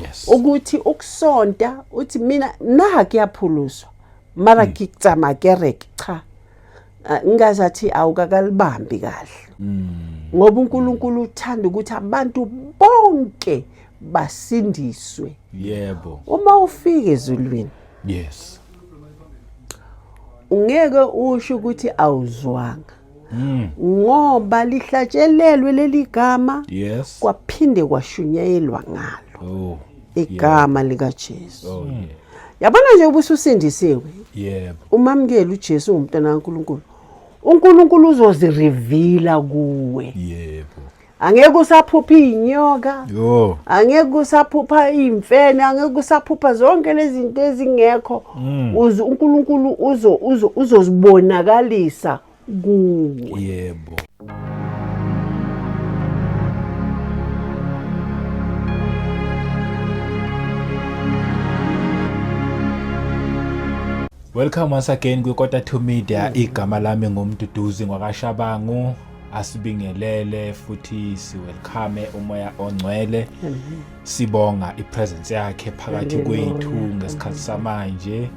Yes. Ukuthi ukusonta uthi mina na kuyaphuluswa mara ke tsamaya kereke cha. Ngazathi awukakalibambi kahle. Ngoba uNkulunkulu uthanda ukuthi abantu bonke basindiswe. Yebo. Uma ufika ezulwini. Yes. Ungeke usho ukuthi awuzwanga. Ngoba lihlatshelelwe leli gama. Yes. Kwaphinde kwashunyayelwa ngalo. Oh. Igama lika Jesu. Oh yeah. Yabona nje ubususindisiwe. Yebo. Umamukele uJesu ungumntwana kaNkuluNkulu. uNkulunkulu uzozireveala kuwe. Yebo. Angeke usaphupha inyoka. Yo. Angeke usaphupha imfene, angeke usaphupha zonke lezi zinto ezingekho. Uze uNkulunkulu uzo uzo uzozibonakalisa kuwe. Yebo. Welcome once again kwi Kota 2 Media. Igama lami nguMduduzi ngwakaShabangu. Asibingelele futhi siwelcome umoya ongcwele. Sibonga ipresence yakhe phakathi kwethu ngesikhathi samanje.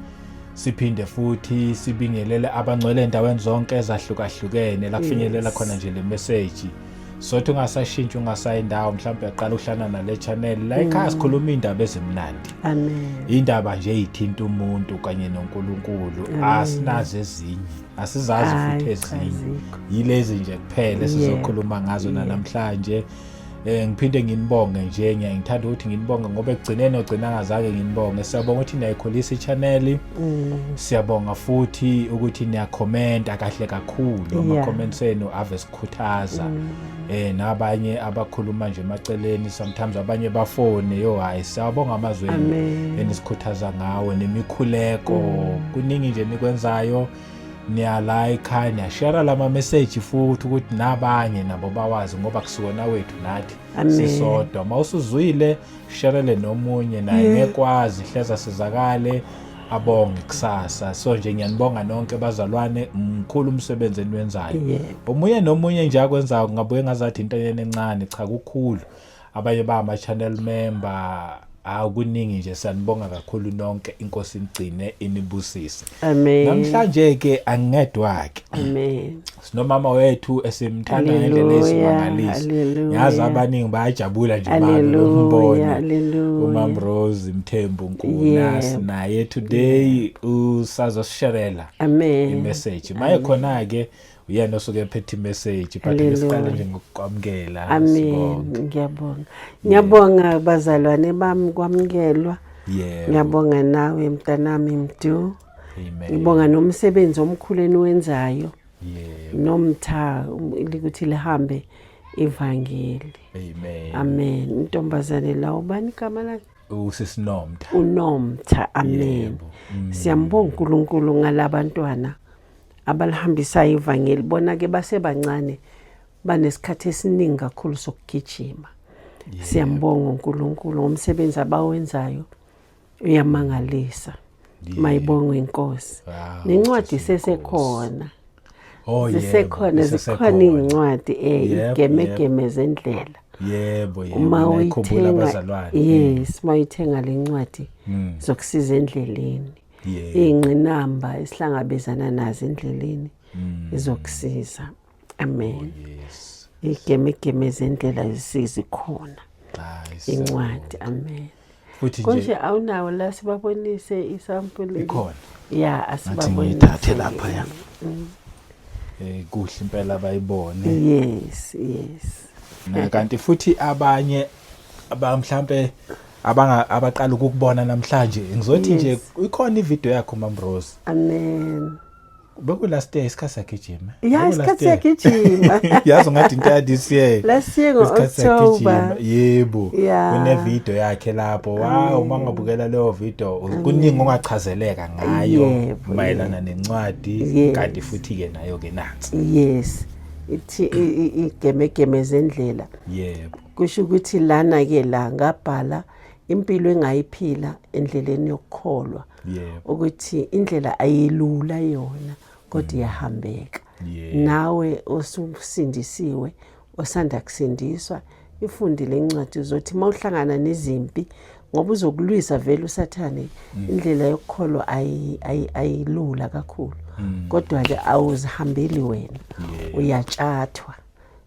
Siphinde futhi sibingelele abangcwele endaweni zonke ezahlukahlukene la kufinyelela khona nje le message. Sothi ungasashintshi ungasayi indawo, mhlawumbe uyaqala uhlana nale channel la ekhaya sikhuluma indaba ezimnandi. Amen. Indaba nje ezithinta umuntu kanye noNkulunkulu, asinazo ezinye, asizazi futhi ezinye. Yilezi nje kuphela esizokhuluma ngazo namhlanje. Ngiphinde nginibonge nje, ngiyangithanda ukuthi nginibonge ngoba ekugcineni ogcina ngazake nginibonge. Siyabonga ukuthi niyayikhulisa i-channel. Siyabonga futhi ukuthi niyakhomenta kahle kakhulu. Ama comments enu ave sikhuthaza. Nabanye abakhuluma nje emaceleni sometimes abanye bafone, yo hayi siyabonga amazwi enisikhuthaza ngawo nemikhuleko. Kuningi nje nikwenzayo. Niyalike, niyashare lama message futhi ukuthi nabanye nabo bawazi ngoba kusiwona wethu nathi sisodwa. Mawusuzwile sharele nomunye naye ngekwazi hleza sizakale abonge kusasa. So nje ngiyanibonga nonke bazalwane, mkhulu umsebenzi eniwenzayo. Omunye nomunye nje akwenzayo ngabuye ngazathi into encane, cha kukhulu. Abanye ba ama channel member, akuningi nje. Siyanibonga kakhulu nonke, inkosi inigcine inibusise. Amen. Namhlanje ke angingedwa ke. Amen. Sinomama wethu esimthanda ngendlela esimangaliso. Ngiyazi abaningi bayajabula nje manje uMam Rose Mthembu Nkuna sinaye today usazosisharela imessage. Maye khona ke uyena osuke ephethe imessage, but ngisiqala nje ngokukwamukela. Amen. Ngiyabonga. Ngiyabonga bazalwane bami kwamukelwa. Yebo. Ngiyabonga nawe mntanami Mdu. Amen. Ngibonga nomsebenzi omkhulu eniwenzayo. Yebo. Nomtha ukuthi lihambe ivangeli. Amen. Amen. Intombazane la ubani igama lakhe? UsisiNomtha. uNomtha. Amen. Siyambonga uNkulunkulu ngalabantwana abalihambisa ivangeli. Bona ke basebancane banesikhathi esiningi kakhulu sokugijima. Siyambonga uNkulunkulu ngomsebenzi abawenzayo, uyamangalisa. Mayibongwe inkosi. Nencwadi sesekhona. Oh yebo. Zisekhona, zikhona iy'ncwadi igemegeme zendlela. Yebo yebo. Uma uyithenga, yes, uma uyithenga le ncwadi zokusiza endleleni. Iy'ngqinamba esihlangabezana nazo endleleni izokusiza. Amen. Yes. Igemegeme zendlela zikhona. Incwadi. Amen. Futhi nje konje awunawo la sibabonise isample ikhona. Ya, asibabonise. Ngiyithathe lapha ya. Kuhle impela bayibone. Yes, yes. Na kanti futhi abanye abamhlambe abanga abaqala ukukubona namhlanje ngizothi nje ikhona ivideo yakho Mam Rose. Amen. Beku last year isikhathi sagijima. Ya, isikhathi siyagijima. Yazi ngathi into ya this year. Last year ngo-October. Yebo. Kune video yakhe lapho. Wow, uma ungabukela leyo video kuningi ongachazeleka ngayo mayelana nencwadi kanti futhi ke nayo ke nansi. Yes. Ithi igemegeme zendlela. Yebo. Kusho ukuthi lana ke la ngabhala impilo engayiphila endleleni yokukholwa. Ukuthi indlela ayilula yona kodwa iyahambeka. Nawe osusindisiwe osanda kusindiswa ifundile incwadi uzothi mawuhlangana nezimpi Ngoba uzokulwisa vele uSathane. Indlela yokukholwa ayilula kakhulu. Kodwa ke awuzihambeli wena. Uyatshathwa.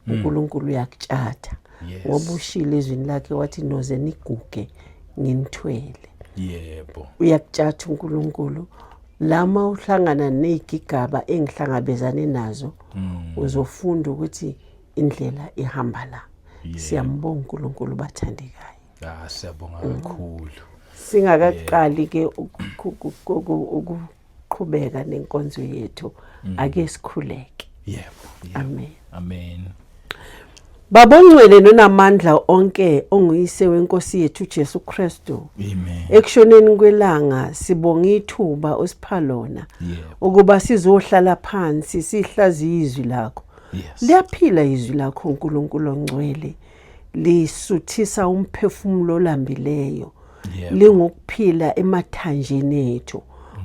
uNkulunkulu uyakutshatha. Ngoba ushilo ezwini lakhe wathi noze niguge nginithwele. Yebo. Uyakutshatha uNkulunkulu. Lama uhlangana nezigigaba engihlangabezane nazo, uzofunda ukuthi indlela ihamba la. Siyambonga uNkulunkulu, bathandekayo. Ah, siyabonga kakhulu. Singakaqali ke ukuqhubeka nenkonzo yethu, ake sikhuleke. Yebo. Amen. Amen. Baba ongcwele nonamandla onke, onguyise wenkosi yethu Jesu Kristu. Amen. Ekushoneni kwelanga sibonga ithuba osipha lona ukuba sizohlala phansi sihlaziye izwi lakho. Liyaphila izwi lakho uNkulunkulu ongcwele. Lisuthisa umphefumulo olambileyo. Lingukuphila emathanjeni ethu.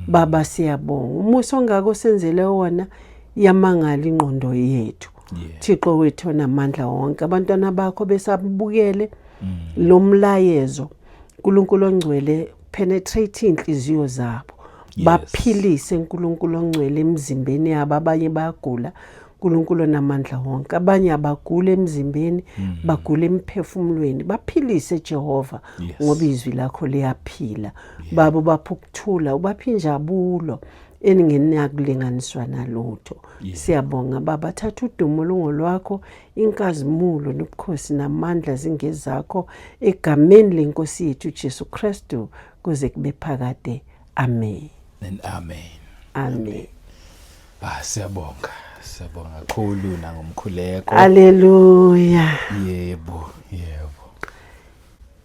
Baba siyabonga. Umusa ongako senzele wona, yamangala ingqondo yethu. Thixo wethu onamandla wonke, abantwana bakho besabukele lo mlayezo, uNkulunkulu ongcwele, penetrate inhliziyo zabo, baphilise uNkulunkulu ongcwele emzimbeni yabo. Abanye bayagula, uNkulunkulu onamandla wonke, abanye abagula emzimbeni, bagula emphefumulweni, baphilise Jehova, ngoba izwi lakho liyaphila. Baba, ubapha ukuthula, ubapha injabulo eningenakulinganiswa nalutho. Siyabonga Baba, thatha udumo lungolwakho, inkazimulo nobukhosi namandla zingezakho, egameni lenkosi yethu Jesu Kristu, kuze kube phakade. Amen. And amen. Amen. Ah, siyabonga. Siyabonga kakhulu nangomkhuleko. Haleluya. Yebo, yebo.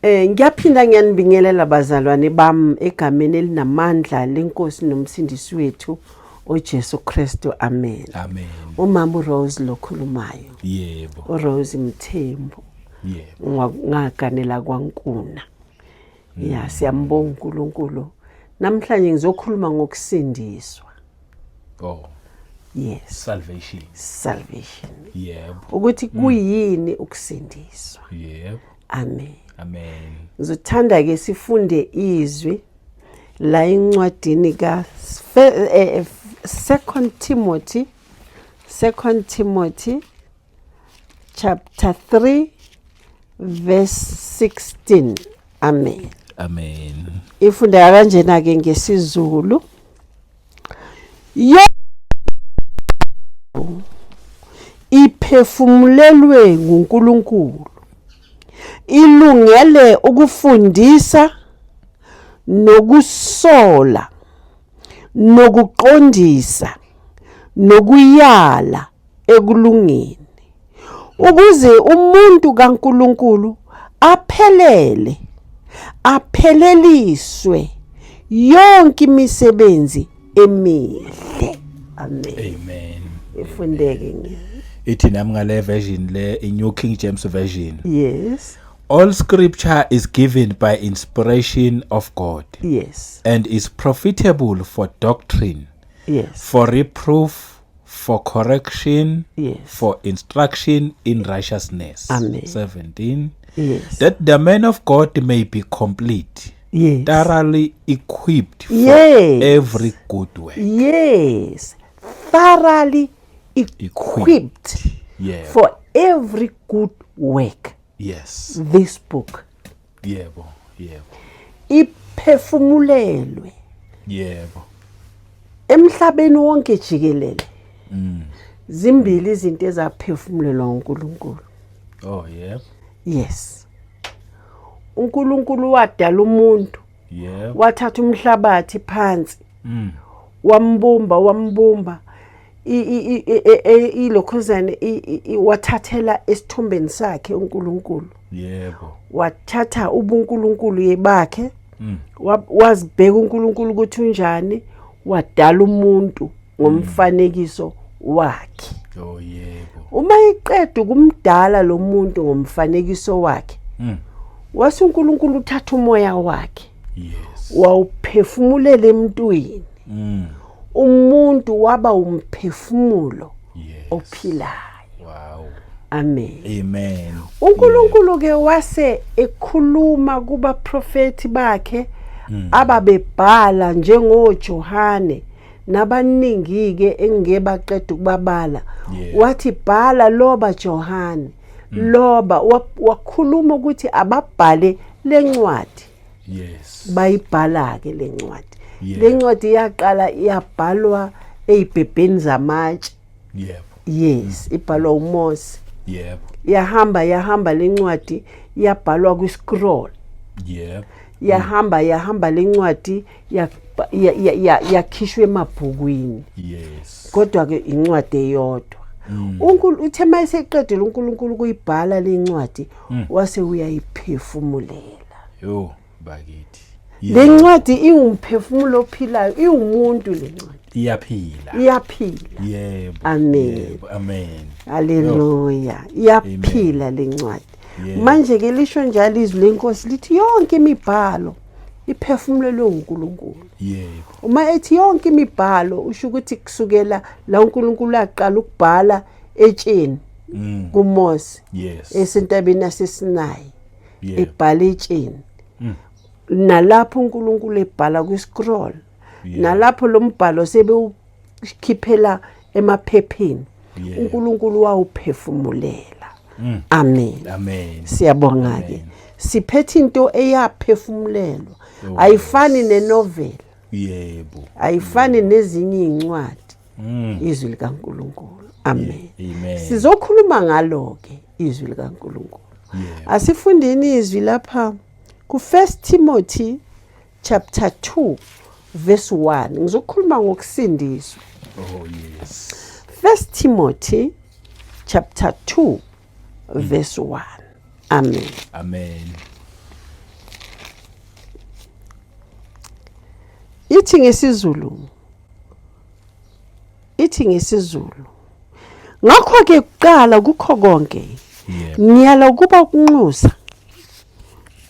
Ngiyaphinda ngiyanibingelela bazalwane bami egameni elinamandla lenkosi nomsindisi wethu uJesu Kristu. Amen. Amen. Umama uRose lokhulumayo. Yebo. uRose Mthembu. Yebo. Ngaganela kwaNkuna. Ya, siyambonga uNkulunkulu. Namhlanje ngizokhuluma ngokusindiswa. Oh. Yes. Salvation. Salvation. Yebo. Ukuthi kuyini ukusindiswa. Yebo. Amen. Amen. Ngizothanda ke sifunde izwi la encwadini ka 2 Timothy, 2 Timothy chapter 3 verse 16. Amen. Amen. Ifundeka kanjena ke ngesiZulu. Yo iphefumulelwe nguNkulunkulu, ilungele ukufundisa nokusola nokuqondisa nokuyala ekulungeni, ukuze umuntu kaNkulunkulu aphelele, apheleliswe yonke imisebenzi emihle. Amen. Amen. Ifundeke nge. Ithi nami ngale version le, i New King James Version. Yes. All scripture is given by inspiration of God. And is profitable for doctrine. For reproof, for correction, for instruction in righteousness. Amen. 17. Yes. That the man of God may be complete, thoroughly equipped for every good work. Yes. Thoroughly equipped, for every good work. This book. Yebo, yebo. Iphefumulelwe. Yebo. Emhlabeni wonke jikelele. Zimbili izinto ezaphefumulelwa uNkulunkulu. Oh, yebo. Yes. uNkulunkulu wadala umuntu. Yebo. Wathatha umhlabathi phansi. Wambumba, ilokhuzane wathathela esithombeni sakhe uNkulunkulu. Yebo. Wathatha ubuNkulunkulu yebakhe. Wazibheka uNkulunkulu ukuthi unjani, wadala umuntu ngomfanekiso wakhe. Oh yebo. Uma eqeda ukumdala lo muntu ngomfanekiso wakhe, wase uNkulunkulu uthatha umoya wakhe. Yes. Wawuphefumulela emntwini. Umuntu waba umphefumulo Yes. ophilayo. Wow. Amen. Amen. uNkulunkulu ke wase ekhuluma kubaprofeti bakhe ababebhala njengoJohane nabaningi ke engingebaqeda ukubabala. Wathi bhala loba Johane, loba wakhuluma ukuthi ababhale lencwadi. Yes. Bayibhala ke lencwadi. Lencwadi yaqala yabhalwa ezibhebheni zamatshe. Yebo. Yes, ibhalwa uMose. Yebo. Yahamba lencwadi yabhalwa kwi-scroll. Yebo. Yahamba lencwadi yakhishwa emabhukwini. Yes. Kodwa ke incwadi eyodwa. uNkulunkulu uthe mayeseqedile uNkulunkulu kuyibhala lencwadi wase uyayiphefumulela. Yo bakithi. Lencwadi iwumphefumulo ophilayo, iwumuntu lencwadi. Iyaphila. Iyaphila. Yebo. Amen. Yebo. Amen. Haleluya. Iyaphila lencwadi. Yebo. Manje ke lisho njalo izwi lenkosi lithi yonke imibhalo iphefumulelwe uNkulunkulu. Yebo. Uma ethi yonke imibhalo usho ukuthi kusukela la uNkulunkulu aqala ukubhala etsheni kuMose. Yes. Esentabeni yaseSinayi. Yebo. Ebhala etsheni. Nalapho uNkulunkulu ebhala kwi-scroll. Nalapho lo mbhalo sebewukhiphela emaphepheni. uNkulunkulu wawuphefumulela. Amen. Amen. Siyabonga ke. Siphethe into eyaphefumulelwa. Ayifani nenovel. Yebo. Ayifani nezinye incwadi. Izwi likaNkulunkulu. Amen. Amen. Sizokhuluma ngalo ke izwi likaNkulunkulu. Yebo. Asifundeni izwi lapha ku 1 Timothy chapter 2 verse 1. Ngizokhuluma ngokusindiswa. Oh yes. 1 Timothy chapter 2 verse 1. Amen. Amen. Ithi ngesiZulu. Ithi ngesiZulu. Ngakho ke kuqala kukho konke. Yebo. Ngiyala ukuba ukunxusa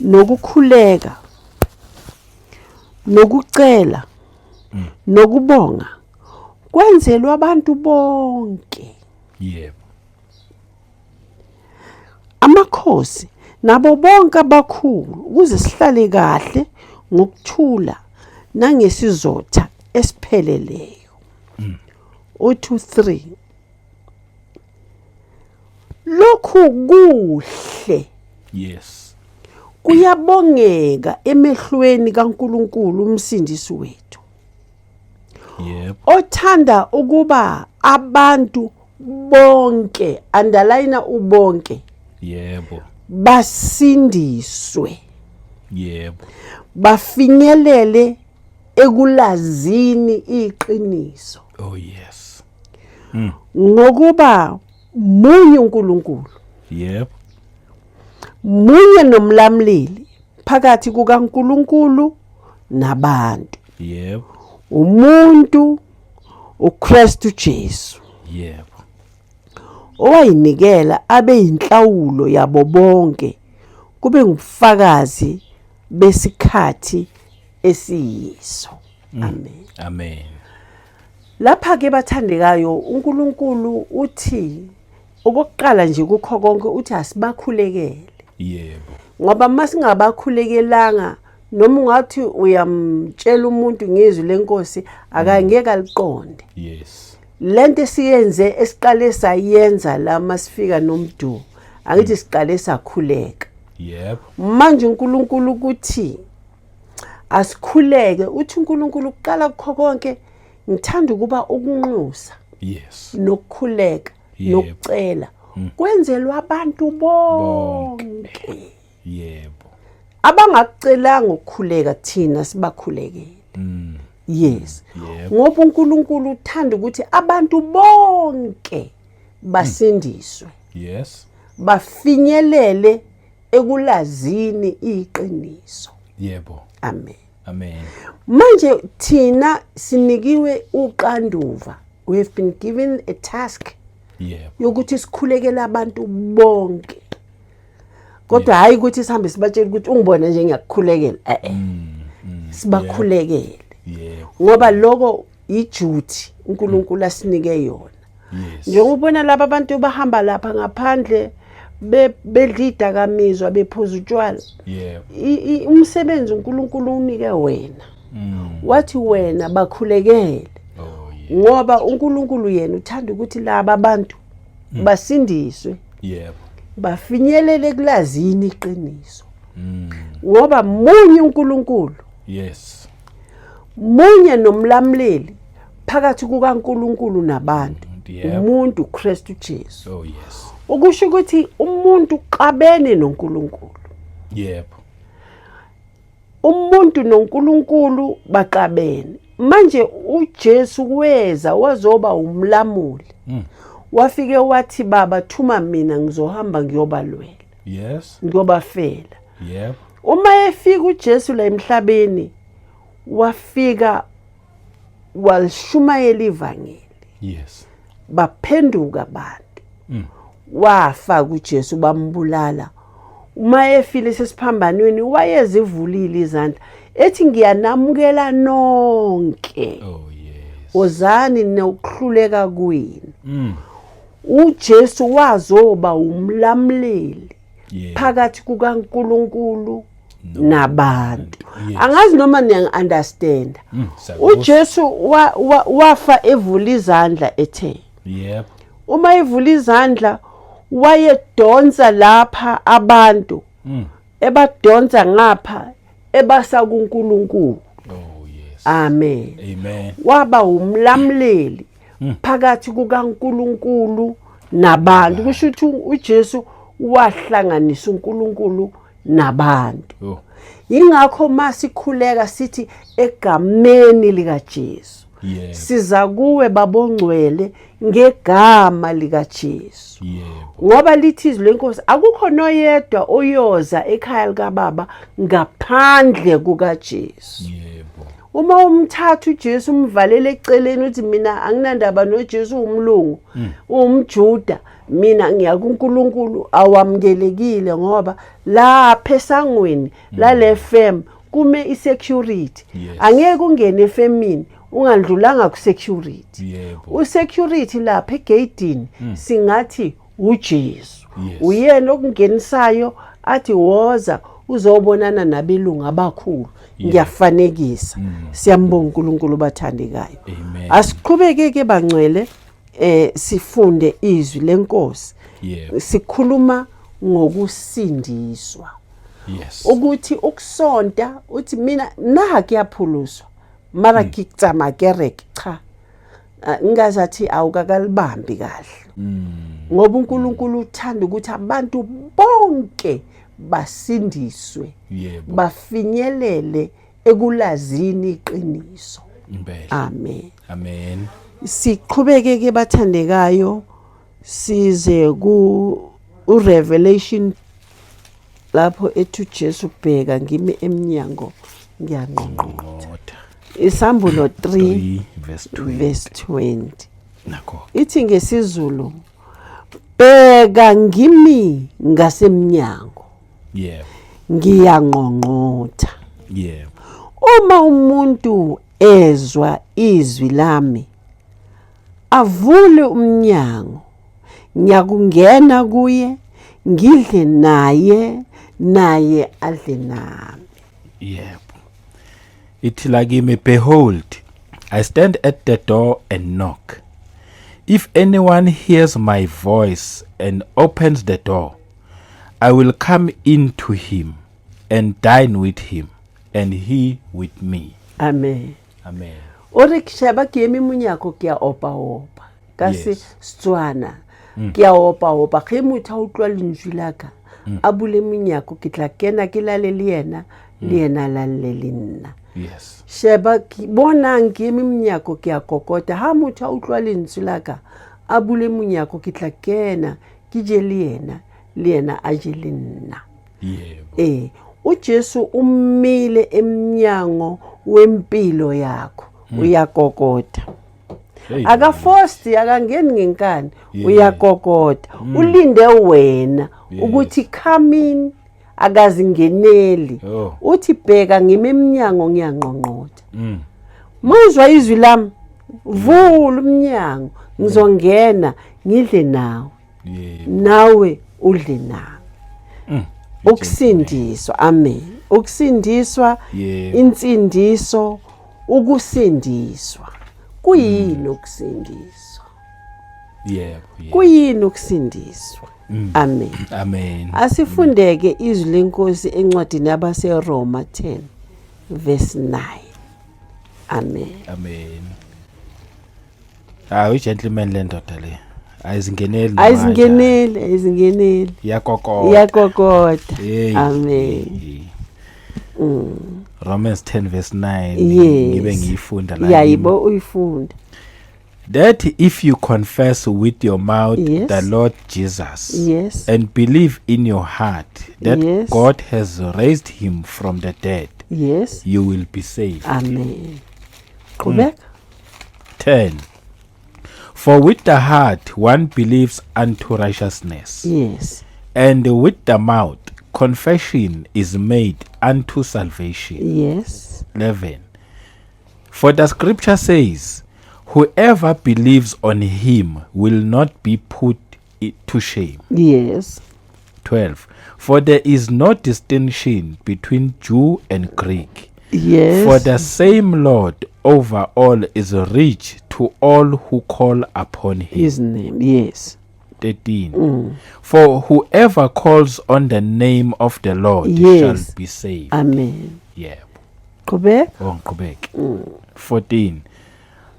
nokukhuleka nokucela nokubonga kwenzelwa abantu bonke. Yebo. Amakhosi nabo bonke abakhulu ukuze sihlale kahle ngokuthula nangesizotha esipheleleyo. 2 3 Lokhu kuhle. Yes. Kuyabongeka emehlweni kaNkulunkulu umsindisi wethu. Yebo. Othanda ukuba abantu bonke, underline ubonke. Yebo. Basindiswe. Yebo. Bafinyelele ekulazini iqiniso. Oh yes. Ngokuba munye uNkulunkulu. Yebo. Munye nomlamleli phakathi kukaNkulunkulu nabantu. Yebo. Umuntu uKristu Jesu. Yebo. Owayinikela abe yinhlawulo yabo bonke kube ngubufakazi besikhathi esiyiso. Amen. Amen. Lapha ke bathandekayo uNkulunkulu uthi okokuqala nje kukho konke uthi asibakhulekele. Yebo. Ngoba masingabakhulekelanga noma ungathi uyamtshela umuntu ngezwi lenkosi akangeke aliqonde. Yes. Lento esiyenze esiqale sayenza la masifika nomdu angithi siqale sakhuleka. Yebo. Manje uNkulunkulu ukuthi asikhuleke uthi uNkulunkulu kuqala kukho konke ngithanda ukuba ukunxusa. Yes. Nokukhuleka nokucela kwenzelwa abantu bonke. Yebo. Abangakucelanga ukukhuleka thina sibakhulekele. Yes. Yebo. Ngoba uNkulunkulu uthanda ukuthi abantu bonke basindiswe. Yes. Bafinyelele ekulazini iqiniso. Yebo. Amen. Amen. Manje thina sinikiwe uqanduva. We have been given a task. Yebo. Yokuthi sikhulekele abantu bonke. Kodwa hayi ukuthi sihambe sibatshela ukuthi ungibona nje ngiyakukhulekela. Sibakhulekele. Yebo. Ngoba lokho iduty uNkulunkulu asinike yona. Njengobona laba abantu bahamba lapha ngaphandle bedla idakamizwa, bephuza utshwala. Umsebenzi uNkulunkulu unike wena. Wathi wena bakhulekele. Ngoba uNkulunkulu yena uthanda ukuthi laba abantu basindiswe. Bafinyelele kulazini iqiniso. Ngoba munye uNkulunkulu. Munye nomlamuleli phakathi kukaNkulunkulu nabantu. Umuntu Kristu Jesu. Oh yes. Ukusho ukuthi umuntu uxabene noNkulunkulu. Yebo. Umuntu noNkulunkulu baxabene. Manje uJesu weza wazoba umlamuli. Wafike wathi baba thuma mina ngizohamba ngiyobalwela. Yes. Ngiyobafela. Yebo. Uma efika uJesu la emhlabeni wafika walishumayela ivangeli. Yes. Baphenduka abantu. Wafa kuJesu bambulala. Uma efile sesiphambanweni wayezivulile izandla ethi ngiyanamukela nonke. Oh yes. Wozani nokuhluleka kwenu. uJesu wazoba umlamuleli phakathi kukaNkulunkulu nabantu. Angazi noma niyangi-understand. UJesu wafa evula izandla ethe. Yebo. Uma evula izandla wayedonsa lapha abantu. Ebadonsa ngapha ebasa kuNkulunkulu. Oh yes. Amen. Amen. Waba umlamuleli phakathi kukaNkulunkulu nabantu. Kusho ukuthi uJesu wahlanganisa uNkulunkulu nabantu. Yingakho masikhuleka sithi egameni likaJesu. Siza kuwe babongcwele ngegama likaJesu. Ngoba lithi izwi lenkosi akukho noyedwa oyoza ekhaya likaBaba ngaphandle kukaJesu. Yebo. Uma umthatha uJesu umvalele eceleni uthi mina anginandaba noJesu umlungu, umJuda, mina ngiya kuNkulunkulu, awamukelekile ngoba lapha esangweni lale firm kume isecurity. Angeke ungene efemini ungandlulanga ku security. Usecurity lapha egeyidini singathi uJesu. Uyena okungenisayo athi woza uzobonana nabelungu abakhulu. Ngiyafanekisa. Siyambonga uNkulunkulu bathandekayo. Asiqhubeke ke bangcwele sifunde izwi lenkosi. Sikhuluma ngokusindiswa. Yes. Ukuthi ukusonta uthi mina naha kuyaphuluswa mara ke tsamaya kereke cha. Ngazathi awukakalibambi kahle. Ngoba uNkulunkulu uthanda ukuthi abantu bonke basindiswe. Bafinyelele ekulazini iqiniso. Impela. Amen. Amen. Siqhubeke ke bathandekayo size ku Revelation lapho ethi uJesu bheka ngimi emnyango ngiyangqongqotha. Isambulo 3 verse 20. Verse 20. Nakho. Ithi ngesiZulu bheka ngimi ngasemnyango. Yebo. Ngiyangqongqotha. Yebo. Uma umuntu ezwa izwi lami avule umnyango, ngiyakungena kuye ngidle naye, naye adle nami. Yebo. Ithi la kimi, behold, I stand at the door and knock. If anyone hears my voice and opens the door, I will come in to him and dine with him, and he with me. Amen. Amen. O re ke sheba ke eme monyako ke a opa-opa. Ka se Setswana. Ke a opa-opa. Ge motho a utlwa lentswe la ka, a bule monyako, ke tla kena ke lale le yena, le yena a lalle le nna. Yes. Sheba, bonang ke eme monyako ke a kokota. Ha motho a utlwa lentswe la ka, a bule monyako, ke tla kena ke je le yena, le yena a je le nna. Yebo. uJesu umile emnyango wempilo yakho, uyakokota. Akafosti, akangeni ngenkani, uyakokota. Ulinde wena ukuthi come in, akazingeneli. Uthi bheka ngime emnyango ngiyangqongqotha. Muzwa izwi lami, vula umnyango, Ngizongena ngidle nawe. Yebo. Nawe udle nami. Ukusindiswa, amen. Ukusindiswa, insindiso, ukusindiswa. Kuyini ukusindiswa? Yebo. Kuyini ukusindiswa? Amen. Amen. Asifundeke izwi lenkosi encwadini yabaseRoma 10 verse 9. Amen. Amen. Hayi gentleman le ndoda le. Ayizingeneli noma Ayizingeneli, ayizingeneli. kanjani. Iyakokota. Iyakokota. Hey. Amen. Hey. Romans 10 verse 9 Yes. ngibe ngiyifunda la. Yayibo uyifunda. That if you confess with your mouth Yes. the Lord Jesus Yes. and believe in your heart that Yes. God has raised him from the dead, Yes. you will be saved. Amen. Qhubeka. 10. For with the heart one believes unto righteousness, Yes. and with the mouth confession is made unto salvation. Yes. 11. For the scripture says, Whoever believes on him will not be put to shame. Yes. 12. For there is no distinction between Jew and Greek. Yes. For the same Lord over all is rich to all who call upon him. His name. Yes. 13. For whoever calls on the name of the Lord Yes. shall be saved. Amen. Yebo. Qhubeka. Oh, ngiqhubeke. 14.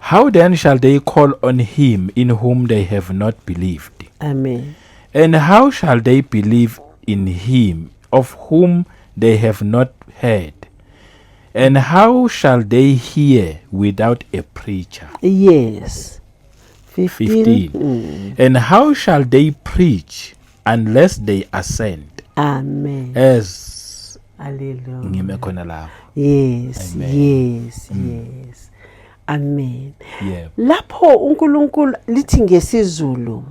How then shall they call on him in whom they have not believed? Amen. And how shall they believe in him of whom they have not heard? And how shall they hear without a preacher? Yes. 15. 15. And how shall they preach unless they are sent? Amen. As Hallelujah. ngime khona lapho. Yes. Amen. Yes. Yes. Amen. Yebo. Lapho uNkulunkulu lithi ngesiZulu.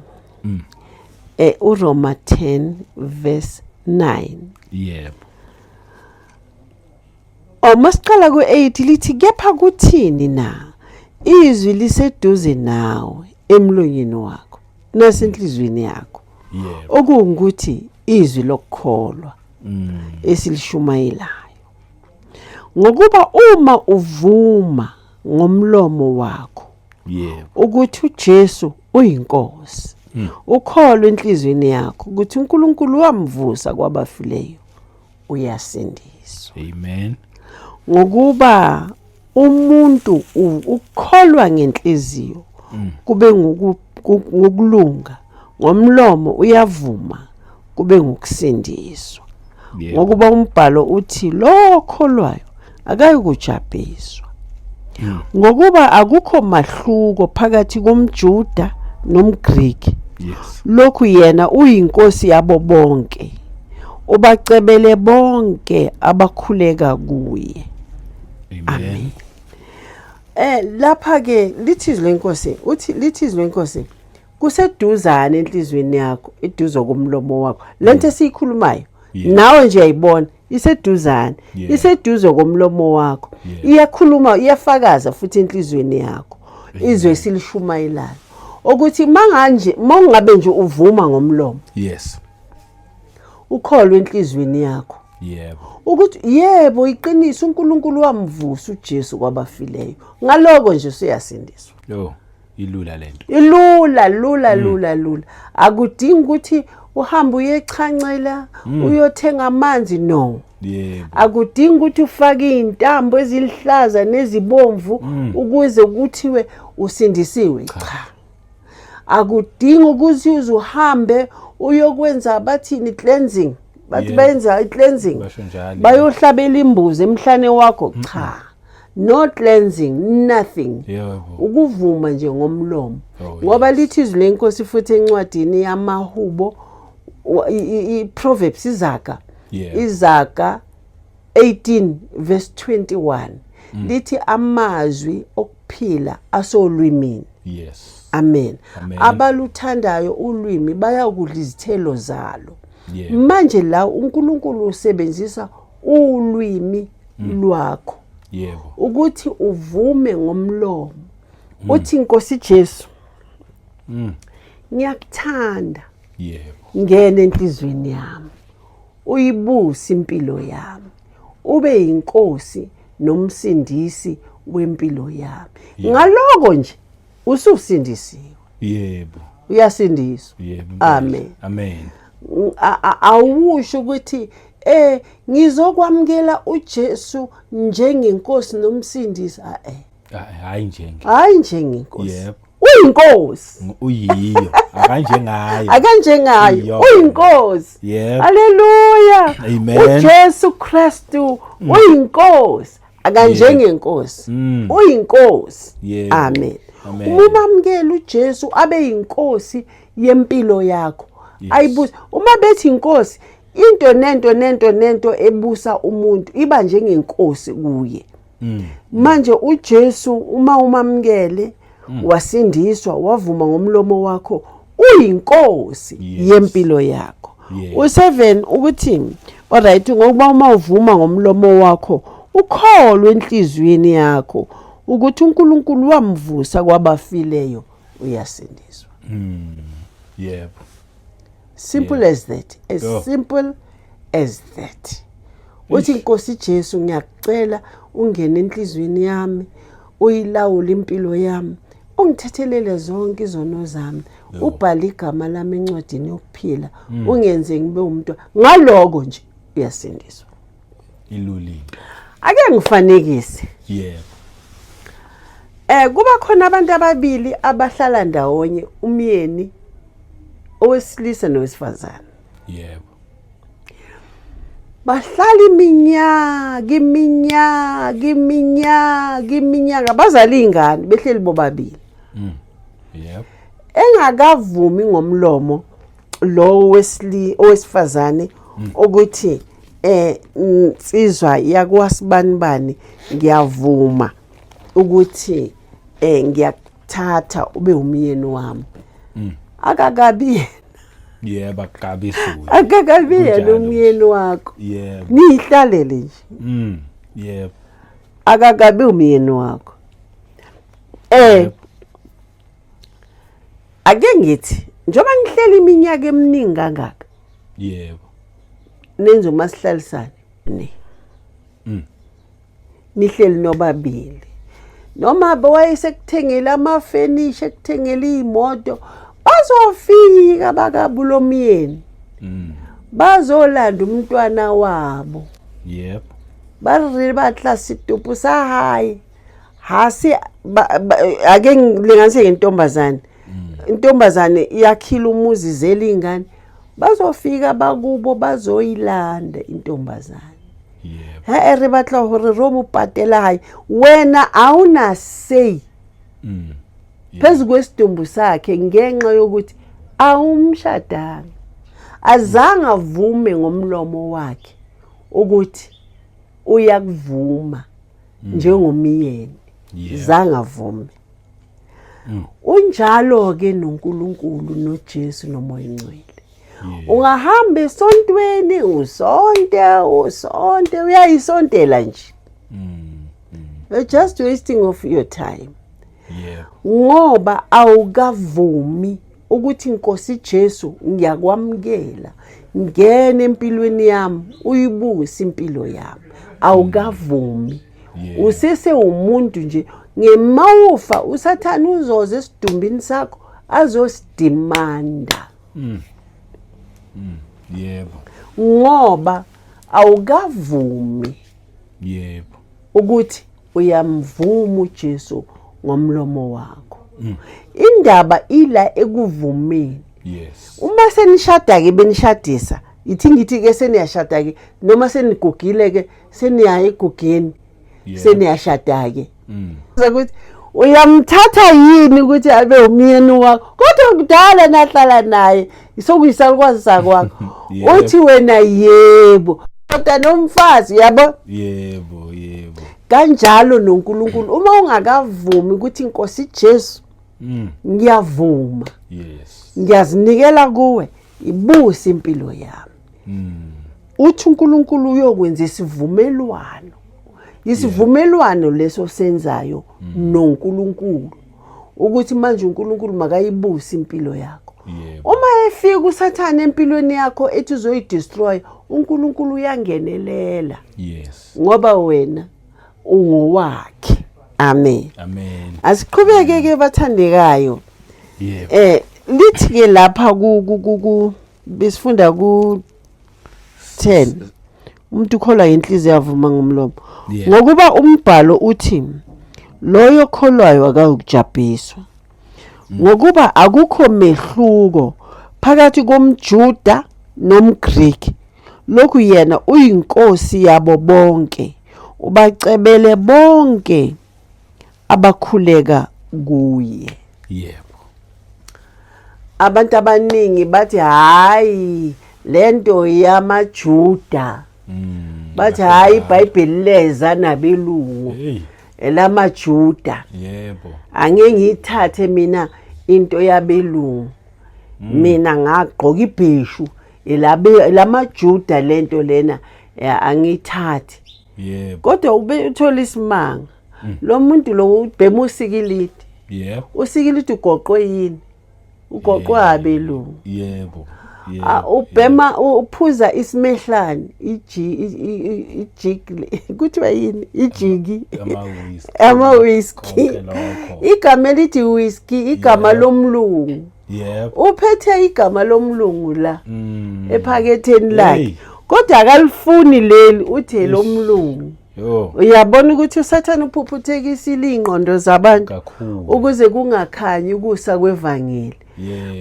uRoma 10 verse 9. Yebo. Oh, masiqala ku8 lithi kepha kuthini na? Izwi liseduze nawe emlonyeni wakho nasenhlizweni yakho. Yebo. Okungukuthi izwi lokukholwa esilishumayelayo. Ngokuba uma uvuma ngomlomo wakho Yebo. ukuthi uJesu uyinkosi, ukholwe enhlizweni yakho ukuthi uNkulunkulu wamvusa kwabafileyo, uyasindiswa. Amen. Ngokuba umuntu ukholwa ngenhliziyo kube ngokulunga, ngomlomo uyavuma kube ngokusindiswa. Yebo. Ngokuba umbhalo uthi lo okholwayo akayikujabhiswa. Ngokuba akukho mahluko phakathi komJuda nomGriki. Yes. Lokhu yena uyinkosi yabo bonke, ubacebele bonke abakhuleka kuye. Amen. Lapha ke lithi izwi lenkosi, uthi lithi izwi lenkosi kuseduzane enhlizweni yakho, eduze komlomo wakho. Lento esiyikhulumayo nawe nje uyayibona iseduzane, iseduze komlomo wakho. Iyakhuluma, iyafakaza futhi enhlizweni yakho. Izwe esilishumayelayo. Ukuthi manganje mawungabe nje uvuma ngomlomo. Yes. Ukholwe enhlizweni yakho. Yebo. Ukuthi yebo iqiniso uNkulunkulu wamvusa uJesu kwabafileyo. Ngaloko nje usuyasindiswa. Yo, ilula lento. Ilula, lula, lula, lula. Akudingi ukuthi uhambe uyechancela, uyothenga amanzi, no. Yebo. Akudingi ukuthi ufake izintambo ezilihlaza nezibomvu ukuze kuthiwe usindisiwe. Cha. Akudingi ukuthi uzuhambe uyokwenza bathini cleansing. Bathi bayenza i-cleansing. Basho njalo. Bayohlabela imbuzi emhlane wakho. Cha. No cleansing, nothing. Yebo. Ukuvuma nje ngomlomo. Oh, Ngoba yes. lithi izwi lenkosi futhi encwadini yamahubo, i-Proverbs, izaga. Izaga 18 verse 21 lithi amazwi okuphila asolwimini. Yes. Amen. Amen. Abaluthandayo ulwimi bayakudla izithelo zalo. Yeah. Manje la uNkulunkulu usebenzisa ulwimi lwakho. Yebo. Ukuthi uvume ngomlomo. Uthi Nkosi Jesu, Ngiyakuthanda. Yebo. Ngena enhlizweni yami. Uyibuse impilo yami. Ube yinkosi nomsindisi wempilo yami. Ngaloko nje ususindisiwe. Yebo. Uyasindiswa. Yebo. Amen. Amen. Awusho ukuthi ngizokwamukela uJesu njengenkosi nomsindisi. Hayi njenge. Hayi njengenkosi. Yebo. Uyinkosi. Uyiyo. Akanjengayo. Akanjengayo. Uyinkosi. Yebo. Haleluya. Amen. uJesu Kristu uyinkosi. Akanjengenkosi. Uyinkosi. Amen. Uma umamukela uJesu abe yinkosi yempilo yakho. Ayibusa. Uma bethi inkosi, into nento nento nento ebusa umuntu iba njengenkosi kuye. Manje uJesu uma umamukele wasindiswa wavuma ngomlomo wakho uyinkosi yempilo yakho. U7 ukuthi alright, ngokuba uma uvuma ngomlomo wakho ukholwe enhliziyweni yakho ukuthi uNkulunkulu wamvusa kwabafileyo uyasindiswa. Yebo. Simple as that. As simple as that. Uthi Nkosi Jesu ngiyakucela ungene enhliziyweni yami, uyilawule impilo yami, ungithethelele zonke izono zami, ubhale igama lami encwadini yokuphila, ungenze ngibe umuntu. Ngaloko nje uyasindiswa. Ilulile. Ake ngifanekise. Yebo. Kuba khona abantu ababili abahlala ndawonye, umyeni owesilisa nowesifazane. Yebo. Bahlala iminyaka iminyaka iminyaka iminyaka, bazala iy'ngane behleli bobabili. Yebo. Engakavumi ngomlomo lo owesifazane ukuthi insizwa yakwasibanibani ngiyavuma ukuthi ngiyakuthatha ube umyeni wami. Akakabi yena. Yebo, akakabi suye. Akakabi yena umyeni wakho. Yebo. Nihlalele nje. Yebo. Akakabi umyeni wakho. Ake ngithi njengoba ngihleli iminyaka eminingi kangaka. Yebo. Nenze umasihlalisane ne. Nihleli nobabili. Noma wayesekuthengela amafenisha, ekuthengela imoto, bazofika bakabulomyeni. Bazolanda umntwana wabo. Yebo. Ba re batla situpu sa hae. Hasi ake ngilinganise ngentombazane. Intombazane iyakhila umuzi zela ingane. Bazofika bakubo bazoyilanda intombazane. Yebo. Ha re batla hore ro mo patela hae. Wena awuna say. Phezu kwesidumbu sakhe ngenxa yokuthi awumshadanga. Azange avume ngomlomo wakhe ukuthi uyakuvuma njengomyeni. Zange avume. Unjalo ke noNkulunkulu noJesu noMoya oNgcwele. Ungahamba esontweni usonte usonte uyayisontela nje. You're just wasting of your time. Ngoba awukavumi ukuthi Nkosi Jesu ngiyakwamukela, ngene empilweni yami, uyibuse impilo yami. Awukavumi. Usese umuntu nje, ngemawufa uSathane uzoza esidumbini sakho azosidimanda. Yebo. Ngoba awukavumi. Yebo. Ukuthi uyamvuma uJesu ngomlomo wakho. Indaba ila ekuvumeni. Yes. Uma senishada ke benishadisa, ithi ngithi ke seniyashada ke noma senigugile ke seniya egugeni. Seniyashada ke. Ukuthi uyamthatha yini ukuthi abe umyeni wakho? Kodwa kudala nahlala naye, sokuyisalukwazi sakwakho. Uthi wena yebo. Kodwa nomfazi yabo? Yebo, yebo. Kanjalo noNkulunkulu uma ungakavumi ukuthi Nkosi Jesu ngiyavuma. Yes. Ngiyazinikela kuwe, ibuse impilo yami. Uthi uNkulunkulu uyokwenza isivumelwano. Isivumelwano leso senzayo noNkulunkulu. Ukuthi manje uNkulunkulu makayibuse impilo yakho. Uma efika uSathane empilweni yakho ethi uzoyidestroy, uNkulunkulu uyangenelela. Yes. Ngoba wena ungowakhe. Amen. Amen. Asiqhubeke ke bathandekayo. Yebo. Lithi ke lapha ku besifunda ku 10. Umuntu ukholwa ngenhliziyo avuma ngomlomo. Ngokuba umbhalo uthi loyo kholwayo akayukujabhiswa. Ngokuba akukho mehluko phakathi komJuda nomGriki. Lokhu yena uyinkosi yabo bonke, ubacebele bonke abakhuleka kuye. Yebo. Abantu abaningi bathi hayi lento yamaJuda. Bathi hayi iBhayibheli leza nabelungu. ElamaJuda. Yebo. Angeke ngiyithathe mina into yabelungu. Mina ngagqoka ibheshu elamaJuda lento lena angiyithathi. Yebo. Kodwa ube uthola isimanga. Lo muntu lo ubhema usikilidi. Yebo. Usikilidi ugoqwe yini? Ugoqwe abelungu. Yebo. Ubhema uphuza isimehlane ijig kuthiwa yini ijigi ama whisky. Igama elithi whisky igama lomlungu. Yebo. Uphethe igama lomlungu la ephaketheni lakhe. Kodwa akalifuni leli uthe lomlungu. Uyabona ukuthi uSathane uphuphuthekisile ingqondo zabantu ukuze kungakhanyi ukusa kwevangeli.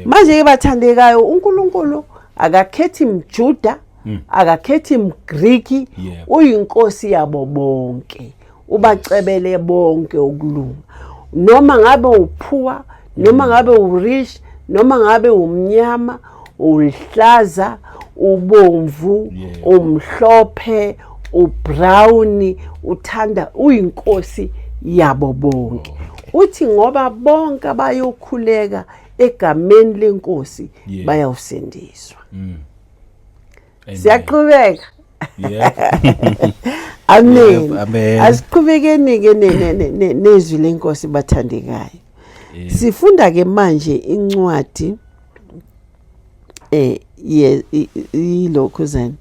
Manje ke bathandekayo uNkulunkulu akakhethi mJuda, akakhethi mGriki, uyinkosi yabo bonke. Ubacebele bonke ukulunga. Noma ngabe uphuwa, noma ngabe urich, noma ngabe umnyama, ulihlaza, ubomvu, umhlophe, ubrown, uthanda uyinkosi yabo bonke. Uthi ngoba bonke abayokhuleka egameni lenkosi bayawusindiswa. Siyaqhubeka. Amen. Asiqhubekeni ke nezwi lenkosi bathandekayo. Sifunda ke manje incwadi ilokhu zani.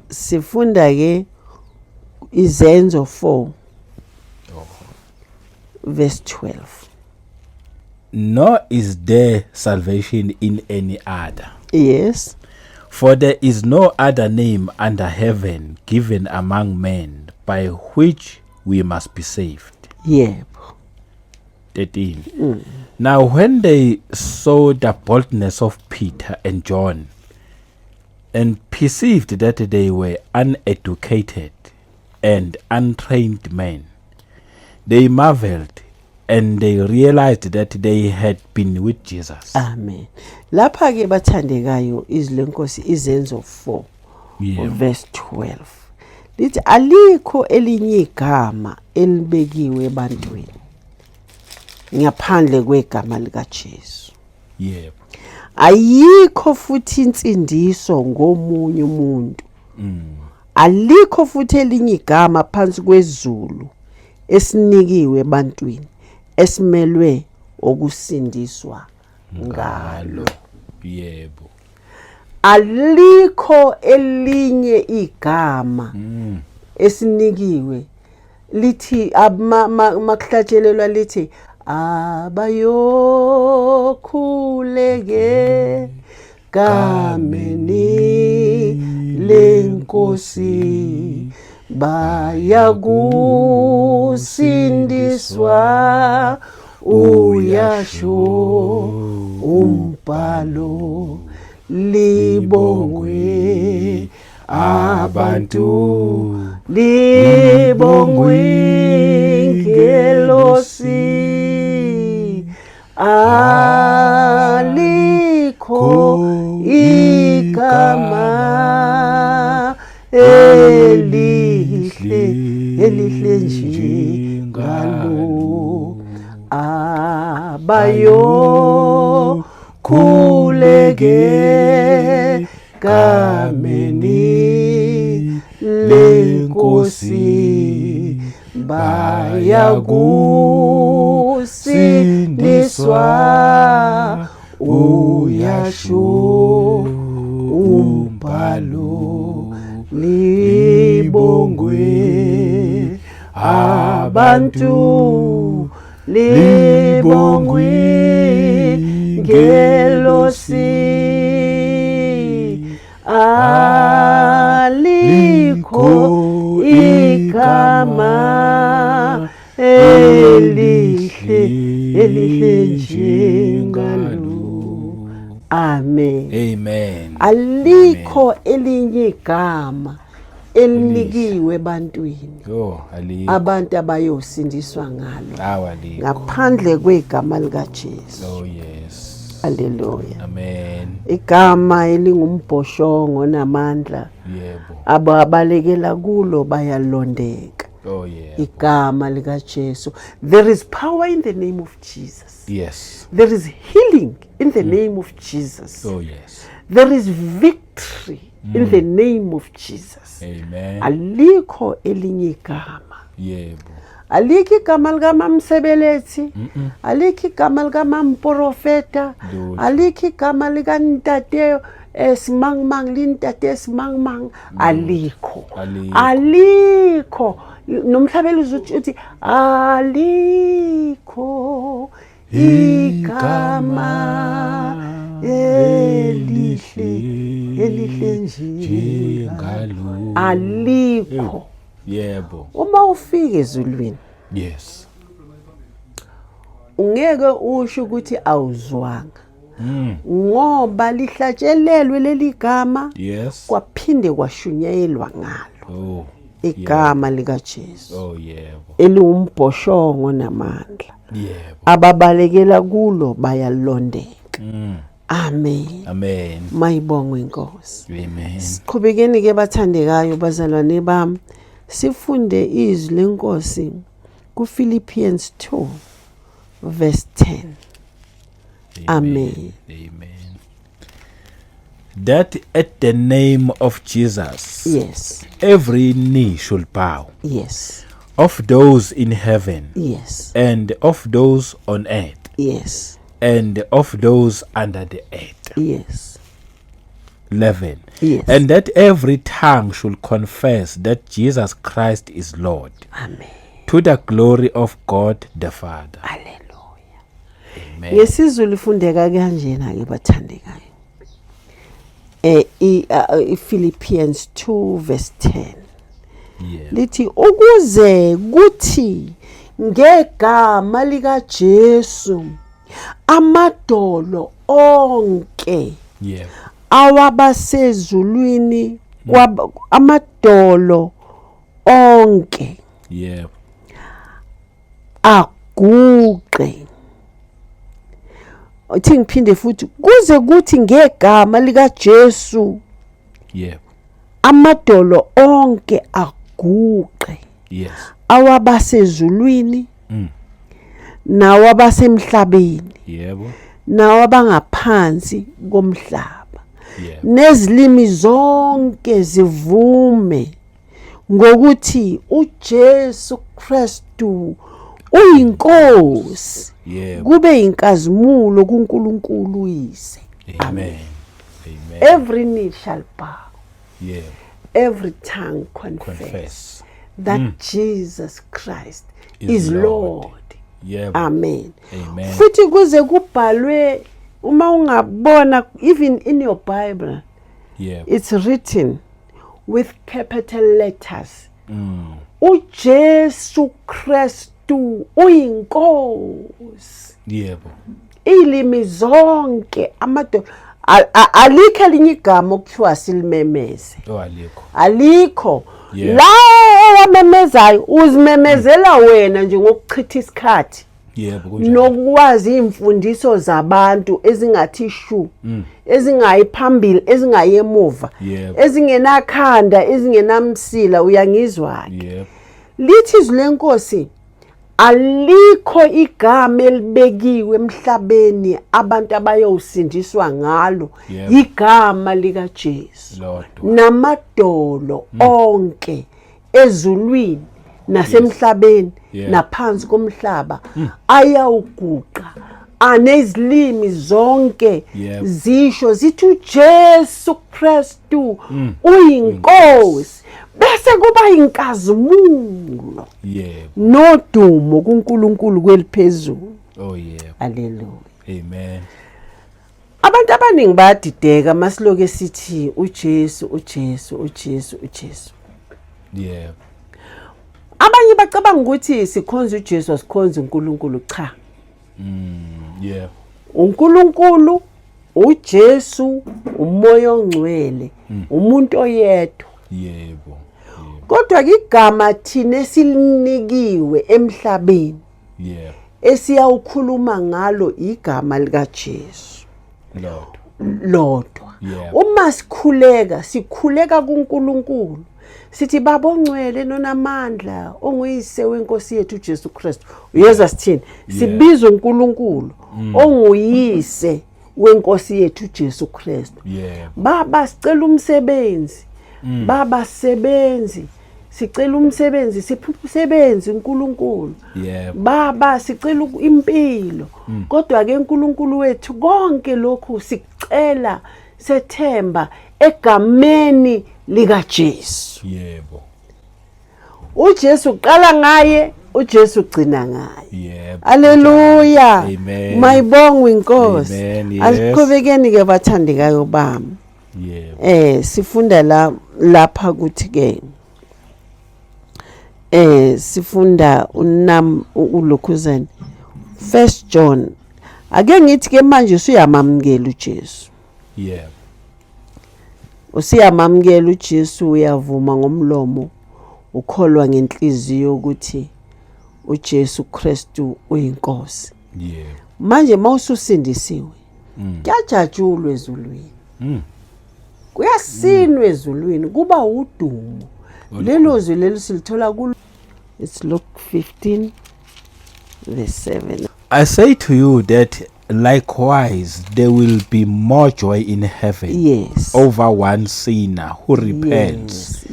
Sifunda ke Izenzo 4 verse 12. Nor is there salvation in any other. Yes. For there is no other name under heaven given among men by which we must be saved. Yebo. 13. Now when they saw the boldness of Peter and John and perceived that they were uneducated and untrained men, they marveled and they realized that they had been with Jesus. Amen. Lapha ke bathandekayo izwi lenkosi Izenzo 4 verse 12. Lithi alikho elinye igama elibekiwe ebantwini ngaphandle kwegama likaJesu. Yebo. Ayikho futhi insindiso ngomunye umuntu. Alikho futhi elinye igama phansi kwezulu esinikiwe ebantwini esimelwe ukusindiswa ngalo. Yebo. Alikho elinye igama esinikiwe lithi makuhlatshelelwa lithi abayokhuleke gameni lenkosi bayakusindiswa uyasho umbhalo libongwe abantu libongwe ingelosi alikho igama elihle elihle njengalo abayokhuleke gameni lenkosi Bayakusindiswa, uyasho umbhalo, libongwe abantu, libongwe ngelosi, alikho igama elihle, elihle njengalo. Amen. Amen. Alikho elinye igama elinikiwe ebantwini Oh, alikho. abantu abayosindiswa ngalo Awu, alikho. ngaphandle kwegama likaJesu. Oh yes. Haleluya. Amen. Igama elingumbhoshongo namandla, Yebo. ababalekela kulo bayalondeka. Oh yeah. Igama likaJesu. There is power in the name of Jesus. Yes. There is healing in the name of Jesus. Oh yes. There is victory in the name of Jesus. Amen. Alikho elinye igama. Yebo. Alikho igama likamamsebelethi, alikho igama likamamprofeta, Lutho. alikho igama likantate esimangmang, lintate esimangmang, alikho. Alikho. Alikho. Nomhlabeli uthi uthi alikho igama elihle, elihle njengalo. Njengalo. Alikho. Yebo. Uma ufika ezulwini, ungeke usho ukuthi awuzwanga, ngoba lihlatshelelwe leli gama, kwaphinde kwashunyayelwa ngalo Oh. igama likaJesu, Oh yebo. eliwumbhoshongo namandla, Yebo. ababalekela kulo bayalondeka. Amen. Amen. Mayibongwe inkosi. Amen. Siqhubekeni ke bathandekayo bazalwane bami, sifunde izwi lenkosi kuPhilippians 2 verse 10. Amen. Amen. That at the name of Jesus, every knee should bow, of those in heaven, and of those on earth, and of those under the earth. 11. And that every tongue should confess that Jesus Christ is Lord. Amen. To the glory of God the Father. Hallelujah. Amen. NgesiZulu ifundeka kanjena ke bathandekayo. I Philippians 2 verse 10. Lithi ukuze kuthi ngegama lika Jesu amadolo onke awabasezulwini, amadolo onke aguqe. Uthi ngiphinde futhi, kuze kuthi ngegama lika Jesu amadolo onke aguqe, awabasezulwini, nawabasemhlabeni, nawabangaphansi komhlaba, nezilimi zonke zivume ngokuthi uJesu Kristu uyinkosi, kube inkazimulo kuNkulunkulu uyise. Amen. Amen. Every knee shall bow. Every tongue confess, Confess that Jesus Christ is is Lord. Lord. Amen. Amen. Futhi kuze kubhalwe, uma ungabona even in your Bible, it's written with capital letters. uJesu Kristu uyinkosi. Ilimi zonke, amadoda, alikho elinye igama okuthiwa silimemeze. Oh, alikho. Alikho. La owamemezayo uzimemezela wena nje ngokuchitha isikhathi. Yebo, kunjalo. Nokwazi imfundiso zabantu ezingathi shu, ezingayi phambili, ezingayi emuva, ezingenakhanda, ezingenamsila, uyangizwa ke? Yebo. Lithi izwi lenkosi, alikho igama elibekiwe emhlabeni abantu abayosindiswa ngalo, igama lika Jesu. Lodwa. Namadolo onke ezulwini, Nasemhlabeni naphansi komhlaba ayawuguqa anezilimi zonke zisho zithi uJesu Kristu uyinkosi, bese kuba inkazimulo nodumo kuNkulunkulu kweliphezulu. Oh yebo. Haleluya. Amen. Abantu abaningi bayadideka masiloke sithi uJesu, uJesu, uJesu, uJesu. Yebo. Abanye bacabanga ukuthi sikhonza uJesu, asikhonza uNkulunkulu. Cha. Yebo. uNkulunkulu, uJesu, uMoya oNgcwele, umuntu oyedwa. Yebo. Kodwa igama thina esilinikiwe emhlabeni esiyawukhuluma ngalo igama likaJesu lodwa. Uma sikhuleka, sikhuleka kuNkulunkulu sithi Baba ongcwele nonamandla onguyise wenkosi yethu uJesu Kristu. Uyezwa sithini? Sibiza uNkulunkulu onguyise wenkosi yethu uJesu Kristu. Baba sicela umsebenzi. Baba sebenzi, sicela umsebenzi, siphe umsebenzi uNkulunkulu. Baba sicela impilo. Kodwa ke uNkulunkulu wethu konke lokhu sicela sethemba egameni likaJesu. Yebo. uJesu uqala ngaye, uJesu ugcina ngaye. Yebo. Haleluya. Amen. Mayibongwe inkosi. Amen, yes. Asiqhubekeni ke bathandekayo bami. Yebo. Sifunda la lapha ukuthi ke sifunda unam ulokhuzana First John. Ake ngithi ke manje usuyamamukela uJesu. Yebo. Usiyamamukela uJesu, uyavuma ngomlomo, ukholwa ngenhliziyo ukuthi uJesu Kristu uyinkosi. Yebo. Manje mawususindisiwe, kuyajatshulwa ezulwini. Kuyasinwa ezulwini, kuba udumo. Lelo zwi lelo silithola ku It's Luke 15 verse 7. I say to you that likewise there will be more joy in heaven over one sinner who repents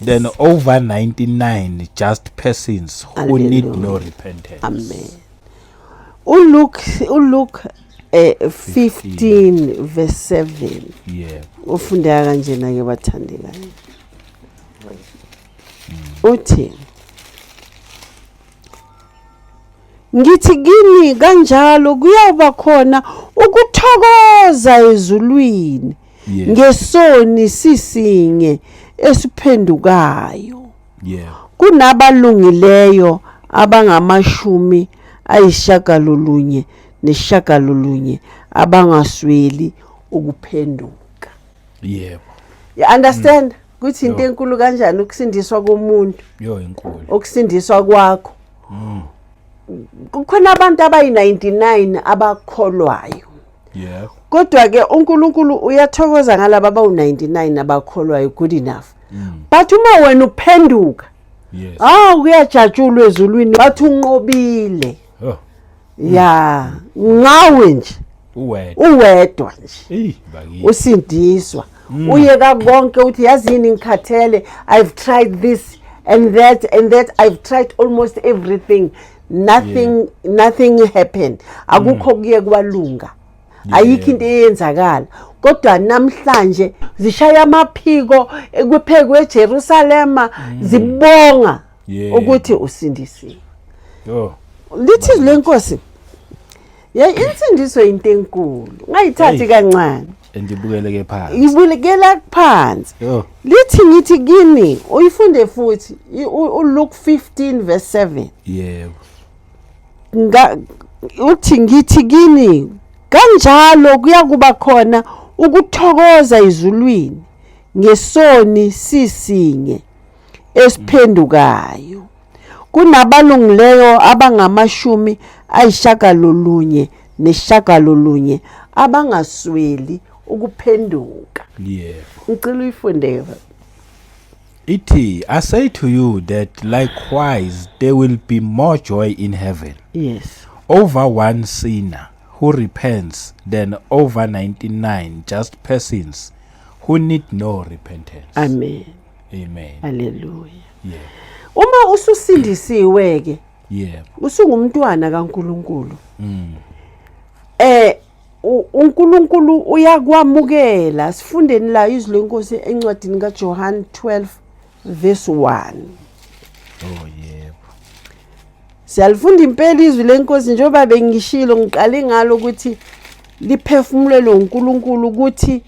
than over 99 just persons who need no repentance. Amen. uLuke 15 verse 7. Ufundeka kanjena ke bathandekayo. Uthi ngithi kini kanjalo kuyawuba khona ukuthokoza ezulwini ngesoni sisinye esiphendukayo kunabalungileyo abangamashumi ayishagalolunye neshagalolunye abangasweli ukuphenduka. Yebo. You understand? Kuthi into enkulu kanjani ukusindiswa komuntu? Yo, inkulu. Ukusindiswa kwakho. Kukhona abantu abayi-99 abakholwayo. Kodwa ke uNkulunkulu uyathokoza ngalaba abawu-99 abakholwayo, good enough. But uma wena uphenduka, kuyajatshulwa ezulwini, bathi unqobile. Oh. Ya, ngawe nje. Uwedwa. Uwedwa nje. Ey, bakithi. Usindiswa. Uyeka konke uthi yazini ngikhathele, I've tried this and that and that, I've tried almost everything. Nothing nothing happened. Akukho kuye kwalunga. Ayikho into eyenzakala. Kodwa namhlanje zishaya amaphiko ekuphekwe eJerusalema zibonga ukuthi usindisiwe. Lithi izwi lenkosi. Ye, insindiso into enkulu. Ungayithathi kancane. Andibukele ke phansi. Ibukela phansi. Lithi ngithi kini uyifunde futhi uLuke 15 verse 7. Yebo. Uthi ngithi kini kanjalo kuyakuba khona ukuthokoza ezulwini ngesoni sisinye esiphendukayo kunabalungileyo abangamashumi ayishagalolunye neshagalolunye abangasweli ukuphenduka. Yebo. Ngicela uyifunde. Ithi, I say to you that likewise there will be more joy in heaven. Yes. Over one sinner who repents than over 99 just persons who need no repentance. Amen. Amen. Hallelujah. Yeah. Uma ususindisiwe ke, Yebo. Usungumntwana kaNkuluNkulu. UNkulunkulu uyakwamukela. Sifundeni la izwi lenkosi encwadini kaJohn 12 verse 1. Oh yebo. Siyalifunda impela izwi lenkosi, njengoba bengishilo ngiqale ngalo ukuthi liphefumulelwe uNkulunkulu ukuthi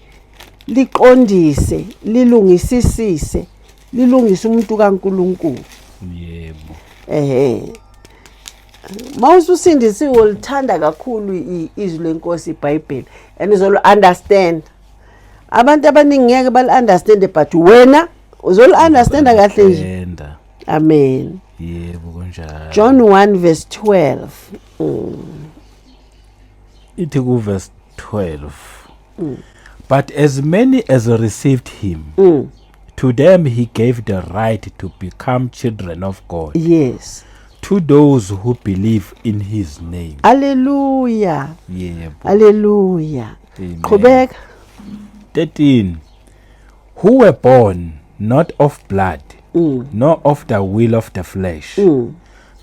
liqondise, lilungisisise, lilungise umuntu kaNkulunkulu. Yebo. Ehhe. Mawususindisiwe ulithanda kakhulu izwi lenkosi iBhayibheli and uzolo understand. Abantu abaningi ngeke bali understand, but wena uzolu understand kahle nje. Enda. Amen. Yebo, kunjalo. John 1 verse 12. Ithi ku verse 12. But as many as received him, to them he gave the right to become children of God. To those who believe in his name. Hallelujah. Yebo. Hallelujah. Amen. Qhubeka. 13. Who were born not of blood, nor of the will of the flesh,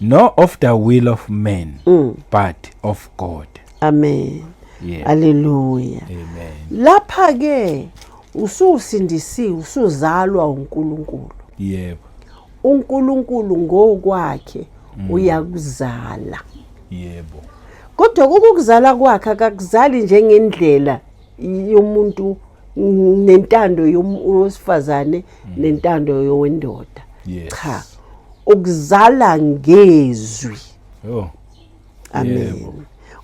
nor of the will of man, but of God. Amen. Yeah. Hallelujah. Amen. Lapha ke ususindisiwe, usuzalwa uNkulunkulu. Yebo. uNkulunkulu ngokwakhe uyakuzala. Yebo. Kodwa ukukuzala kwakhe akakuzali njengendlela yomuntu nentando yowesifazane nentando yowendoda. Yes. Cha. Ukuzala ngezwi. Oh. Amen. Yebo.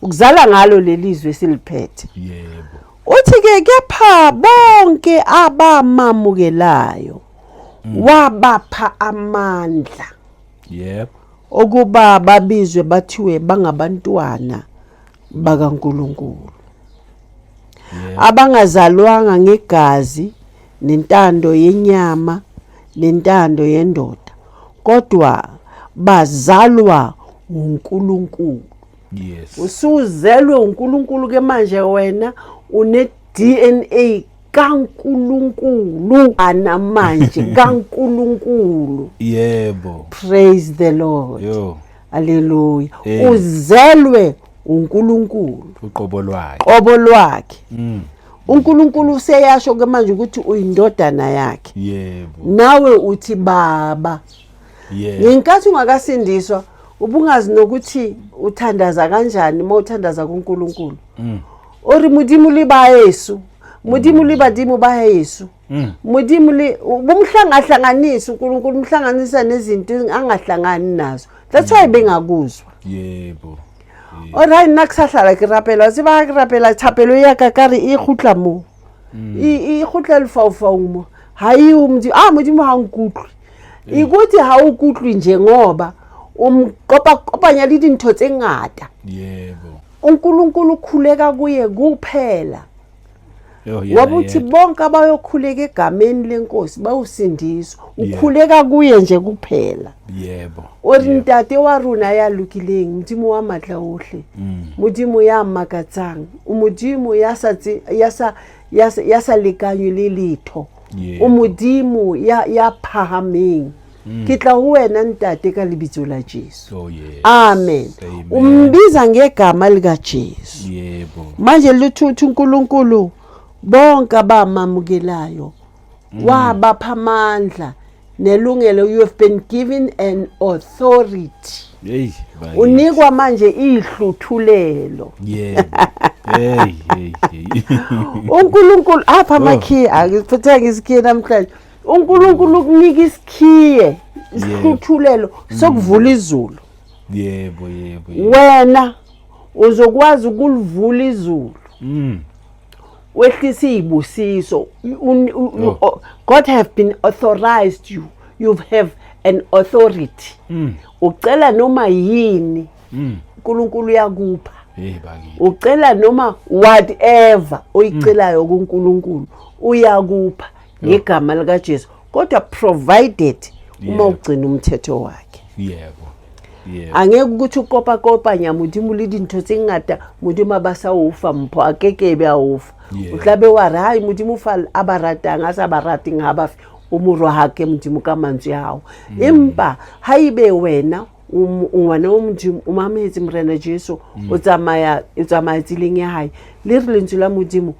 Ukuzala ngalo lelizwe esiliphethe. Yebo. Uthi ke kepha bonke abamamukelayo wabapha amandla. Yebo. Okuba babizwe bathiwe bangabantwana bakaNkuluNkulu. Yebo. Abangazalwanga ngegazi nentando yenyama nentando yendoda, kodwa bazalwa uNkulunkulu. Yes. Usuzelwe uNkulunkulu ke manje, wena une DNA kaNkulunkulu anamanje kaNkulunkulu. Yebo. Praise the Lord. Yo. Hallelujah. Eh. Uzelwe uNkulunkulu Uqobo lwakhe. qobo lwakhe. uNkulunkulu useyasho ke manje ukuthi uyindodana yakhe. Yebo. Nawe uthi baba. Yebo. Ngenkathi ungakasindiswa ubungazi nokuthi uthandaza kanjani uma uthandaza kuNkulunkulu. Ori Modimo le ba Yesu, Modimo le badimo ba Yesu. Modimo le ubumhlangahlanganisa uNkulunkulu, umhlanganisa nezinto angahlangani nazo. That's why bengakuzwa. Yebo. Alright, nna ke sa hlala ke rapela, tseba ke rapela thapelo ya ka ka re e kgutla mo. E kgutla lefaufaung mo. Ha e o Modimo, Modimo ha nkutlwe. Ikuthi ha o kutlwe nje ngoba umkopa kopanya le dintho tse ngata. Yebo. uNkulunkulu ukhuleka kuye kuphela. Yo, yena Ngoba uthi yedwa. bonke abayokhuleka egameni lenkosi bayosindiswa. Yeah. Ukhuleka kuye nje kuphela. Yebo. O re Yebo. ntate wa rona ya lokileng, Modimo wa matla ohle. Modimo ya makatsang, Modimo ya sa tse, ya sa, ya sa, ya sa lekanywe le letho. Yebo. O Modimo ya phahameng. Ke tla ho wena ntate ka lebitso la Jesu. Oh, yes. Amen. Amen. Umbiza ngegama lika Jesu. Yebo. Manje luthuthu uNkulunkulu bonke abamamukelayo wabapha amandla nelungelo. You have been given an authority. Hey, bakithi. Unikwa manje ihluthulelo. Yebo. Hey, hey, hey. uNkulunkulu apha amakhiye, akuphathanga isikhiye namhlanje. uNkulunkulu ukunika isikhiye, isihluthulelo sokuvula izulu. Yebo, yebo, yebo. Wena uzokwazi ukulivula izulu. Wehlisa izibusiso. God have been authorized you. You have an authority. Ucela noma yini. uNkulunkulu uyakupha. Hey bakithi. Ucela noma whatever oyicelayo kuNkulunkulu uyakupha ngegama lika Jesu. Kodwa provided uma Yebo. ugcina umthetho wakhe. Yebo. Yebo. Angeke ukuthi ukopa kopanya Modimo le dintho tse ngata, Modimo a ba sa o fa mpho, a kekebe a o fa. Yeah. O tla be wa re, hai, Modimo fa a ba ratang, a sa ba rateng ha ba fe. O mo rohake Modimo ka mantswe a gago. Empa ga ebe wena o ngwana wa Modimo, o mametse Morena Jesu, o tsamaya o tsamaya tseleng ya hae, le re lentswe la Modimo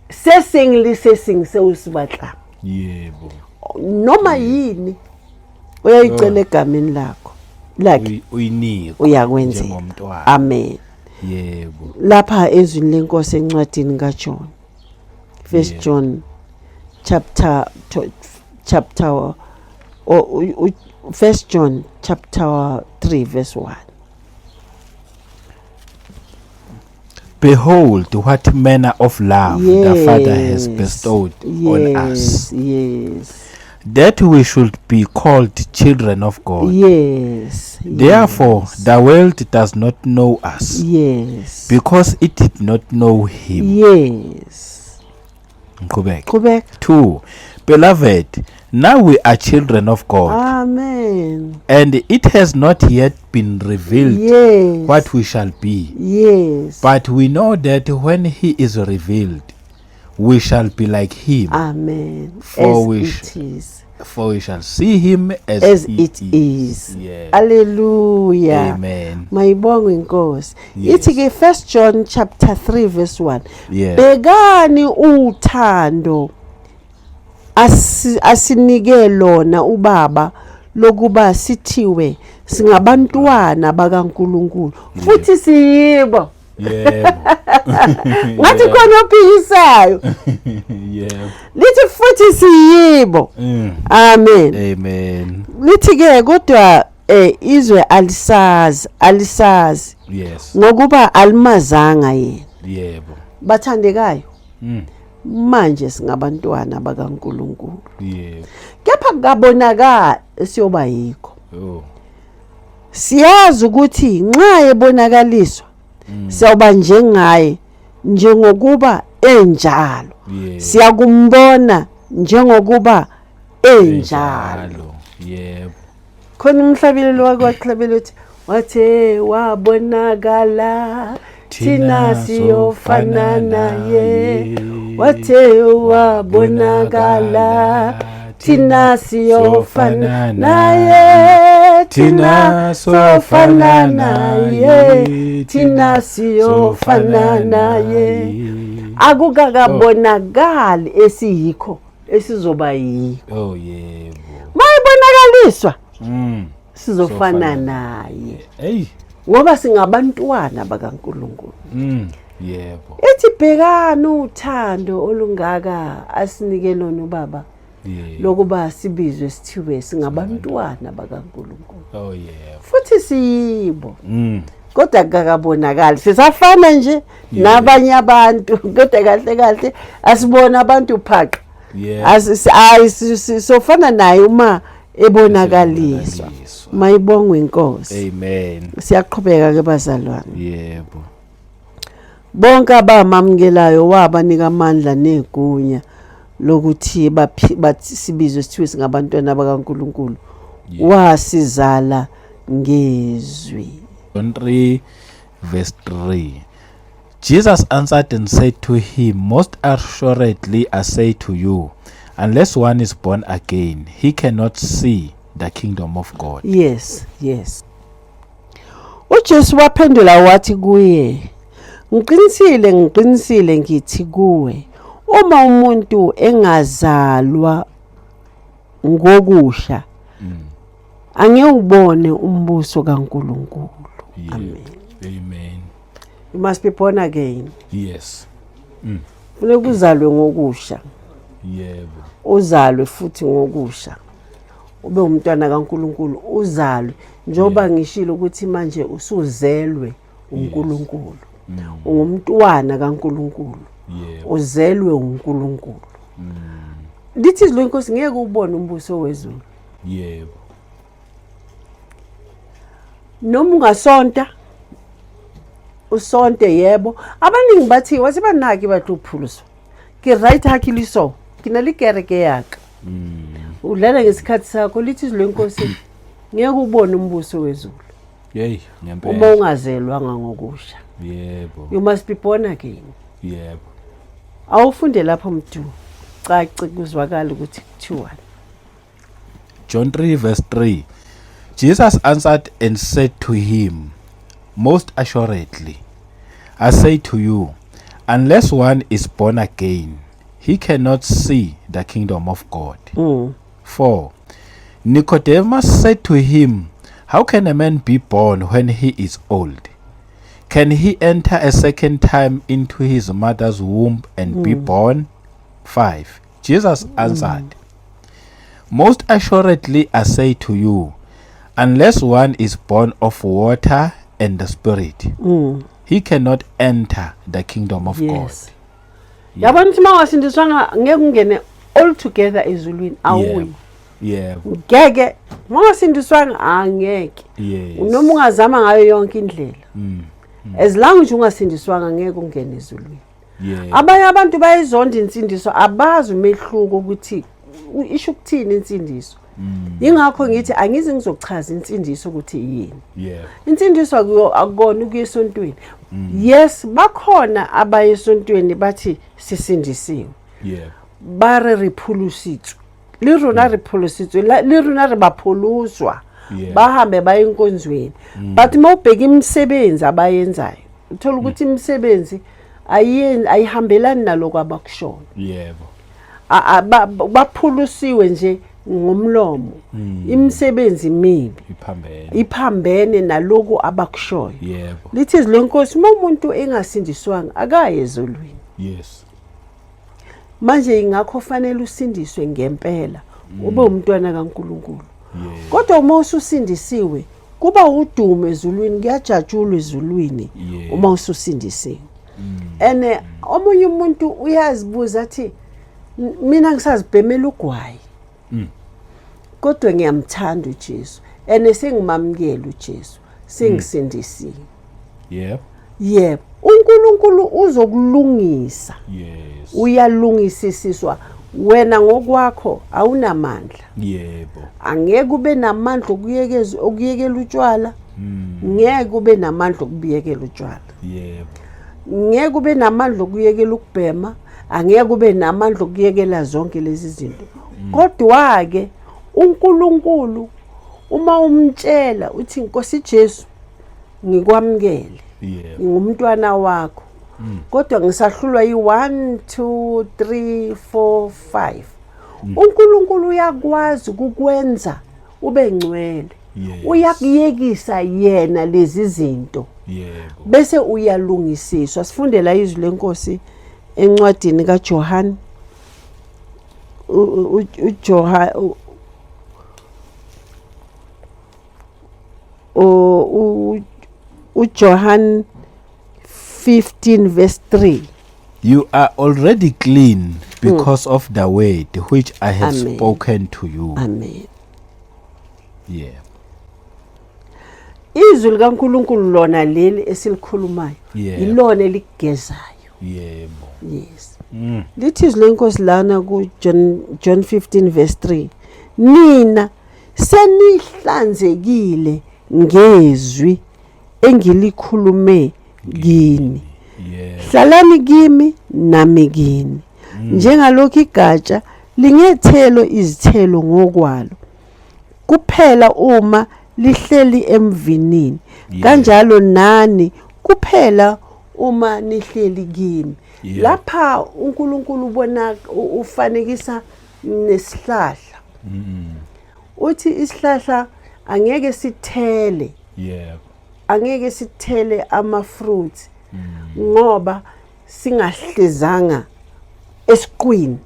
se seng le se seng se o se batlang, Yebo. Noma yini uyayicela egameni lakho lakhe, Uyinikwa uyakwenzela. njengomntwana. Amen. Yebo. Lapha ezwini lenkosi encwadini kaJohn, First John chapter First John chapter 3 verse 1. Behold, what manner of love the Father has bestowed on us, that we should be called children of God. Therefore, the world does not know us, because it did not know him. Ngiqhubeke. Qhubeka. 2. Beloved, now we are children of God, Amen. And it has not yet been revealed what we shall be. But we know that when he is revealed, we shall be like him, Amen. For As we it is. For we shall see him as, As he it is. Hallelujah. Amen. Mayibongwe inkosi. Yes. Ithi ke First John chapter 3 verse 1. Bhekani uthando asinike lona ubaba lokuba sithiwe singabantwana bakaNkuluNkulu, futhi siyibo. Yebo. Ngathi khona ophikisayo. Yebo. Lithi futhi siyibo. Amen. Amen. Lithi ke kodwa izwe alisazi, alisazi ngokuba alimazanga yena. Yebo. Bathandekayo. Manje singabantwana bakaNkuluNkulu. Yebo. Kepha kukabonakala siyoba yikho. Oh. Siyazi ukuthi nxa ebonakaliswa siyawuba njengaye, njengokuba enjalo. Siyakumbona njengokuba enjalo. Yebo. Khona umhlabelelo wakhe wahlabela uthi wathe wabonakala thina siyofana naye, wathe wabonakala thina siyofana naye, thina siyofana naye, thina siyofana naye. Akukakabonakali esiyikho esizoba yikho. Oh yebo. Mayibonakaliswa sizofana naye. Hey. Ngoba singabantwana bakaNkuluNkulu. Yebo. Ethi bhekani uthando olungaka asinike lona ubaba lokuba sibizwe sithiwe singabantwana bakaNkuluNkulu. Oh yebo. Futhi siyibo. Kodwa akakabonakali, sisafana nje nabanye abantu, kodwa kahle kahle asibona abantu phaqa. Sofana naye uma ebonakaliswa. Mayibongwe inkosi. Amen. Siyaqhubeka ke bazalwane. Yebo. Bonke abamamukelayo wabanika amandla negunya lokuthi sibizwe sithiwe singabantwana bakaNkuluNkulu. Wasizala ngezwi. John 3 verse 3. Jesus answered and said to him, Most assuredly I say to you, unless one is born again, he cannot see the kingdom of God. Yes, yes. UJesu waphendula wathi kuye, Ngiqinisile, ngiqinisile ngithi kuwe, uma umuntu engazalwa ngokusha, angewubone umbuso kaNkuluNkulu. Amen. Amen. You must be born again. Yes. Kufuneka uzalwe ngokusha. Yebo. Uzalwe futhi ngokusha. Ube umntwana kaNkuluNkulu, uzalwe njengoba ngishilo ukuthi manje usuzelwe uNkulunkulu. Ungumntwana kaNkuluNkulu. Yebo. Uzelwe uNkulunkulu. Lithi izwi lenkosi ngeke ubone umbuso wezulu. Yebo. Noma ungasonta usonte, yebo. Abaningi bathi wathi banaki bathi uphuluswa. Ke right ha ke le so. Ke na le kereke yaka. Udlala ngesikhathi sakho, lithi izwi lenkosi ngeke ubone umbuso wezulu. Hey, ngempela. Uma ungazelwanga ngokusha. Yebo. You must be born again. Yebo. Awufunde lapho mntu. Cace kuzwakala ukuthi kuthiwani. John 3 verse 3. Jesus answered and said to him, Most assuredly, I say to you, unless one is born again, he cannot see the kingdom of God. 4. Nicodemus said to him, How can a man be born when he is old? Can he enter a second time into his mother's womb and be born? 5. Jesus answered, Most assuredly I say to you, unless one is born of water and the Spirit, he cannot enter the kingdom of God. Yes. Yabona ukuthi uma ungasindiswanga ngeke ungene all together ezulwini, awuyi. Yebo. Ngeke, uma ungasindiswanga angeke. Noma ungazama ngayo yonke indlela. As long as ungasindiswanga ngeke ungene ezulwini. Abanye abantu bayizonda insindiso, abazi umehluko ukuthi isho ukuthini insindiso. Yingakho ngithi angize ngizochaza insindiso ukuthi yini. Insindiso akukona ukuya esontweni. Yes, bakhona abaye esontweni bathi sisindisiwe. Ba re re pholositswe. Le rona re pholositswe, le rona re bapholoswa. Bahambe baye enkonzweni. But uma ubheka imisebenzi abayenzayo, uthola ukuthi imisebenzi ayihambelani naloko abakushoyo. Baphulusiwe nje ngomlomo. Imisebenzi mibi. Iphambene. Iphambene naloku abakushoyo. Lithi izwi lenkosi uma umuntu engasindiswanga akaye ezulwini. Manje ingakho fanele usindiswe ngempela, ube umntwana kaNkuluNkulu. Kodwa uma ususindisiwe kuba udumo ezulwini, kuyajatshulwa ezulwini uma ususindisiwe. Ene omunye umuntu uyazibuza athi mina ngisazibhemela ugwayi. Kodwa ngiyamthanda uJesu, ene sengimamukela uJesu, sengisindisiwe. Yebo, uNkulunkulu uzokulungisa. Uyalungisisiswa wena ngokwakho, awunamandla. Angeke ube namandla okuyekela utshwala. Ngeke ube namandla okubiyekela utshwala. Ngeke ube namandla okuyekela ukubhema, angeke ube namandla okuyekela zonke lezi zinto. Kodwa ke uNkulunkulu uma umtshela uthi Nkosi Jesu ngikwamukele. Ngingumntwana wakho. Kodwa ngisahlulwa yi-1 2 3 4 5. uNkulunkulu uyakwazi ukukwenza ube ngcwele. Uyakuyekisa yena lezi zinto. Bese uyalungisiswa. Sifundela izwi lenkosi encwadini kaJohn. uJohn 15 verse 3. You are already clean because of the word which I have Amen. spoken to you. Amen. Izwi likaNkuluNkulu lona leli esilikhulumayo ilona elikugezayo. Yes. Lithi izwi lenkosi lana ku John 15 verse 3. Nina senihlanzekile ngezwi engilikhulume kini. Hlalani kimi nami kini. Njengalokhu igatsha lingethelo izithelo ngokwalo kuphela uma lihleli emvinini, kanjalo nani kuphela uma nihleli kimi. Lapha uNkulunkulu ubona ufanekisa nesihlahla. Uthi isihlahla angeke sithele. Angeke sithele ama fruits ngoba singahlezanga esiqwini.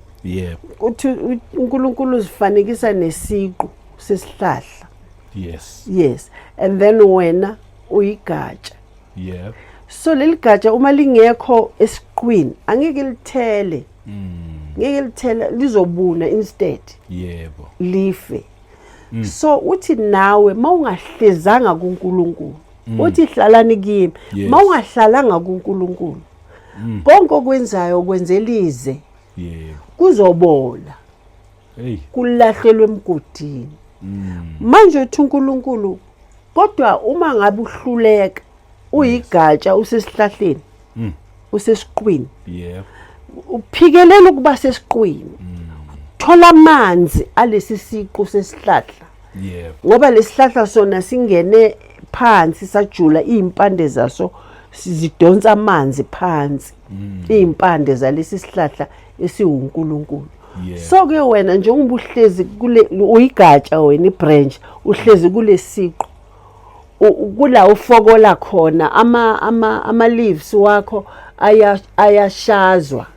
Uthi uNkulunkulu uzifanekisa nesiqu sesihlahla. Yes. And then wena uyigatsha. So leli gatsha uma lingekho esiqwini angeke lithele. Ngeke lithele, lizobuna instead. Life. So uthi nawe mawungahlezanga kuNkulunkulu, uthi hlalani kimi, mawungahlalanga kuNkulunkulu, konke okwenzayo ukwenzelize. Kuzobola. Kulahlelwe emgodini. Manje uthi uNkulunkulu kodwa uma ngabe uhluleka uyigatsha usesihlahleni, usesiqwini. Uphikelela ukuba sesiqwini. Thola amanzi alesi siqu sesihlahla. Yebo. Ngoba lesihlahla sona singene phansi sajula, izimpande zaso zidonsa amanzi phansi. Izimpande zalesi sihlahla esiwuNkulunkulu. So ke wena njengoba uhlezi kule, uyigatsha wena, ibranch, uhlezi kulesiqu, kula ufokola khona, ama leaves wakho ayashazwa,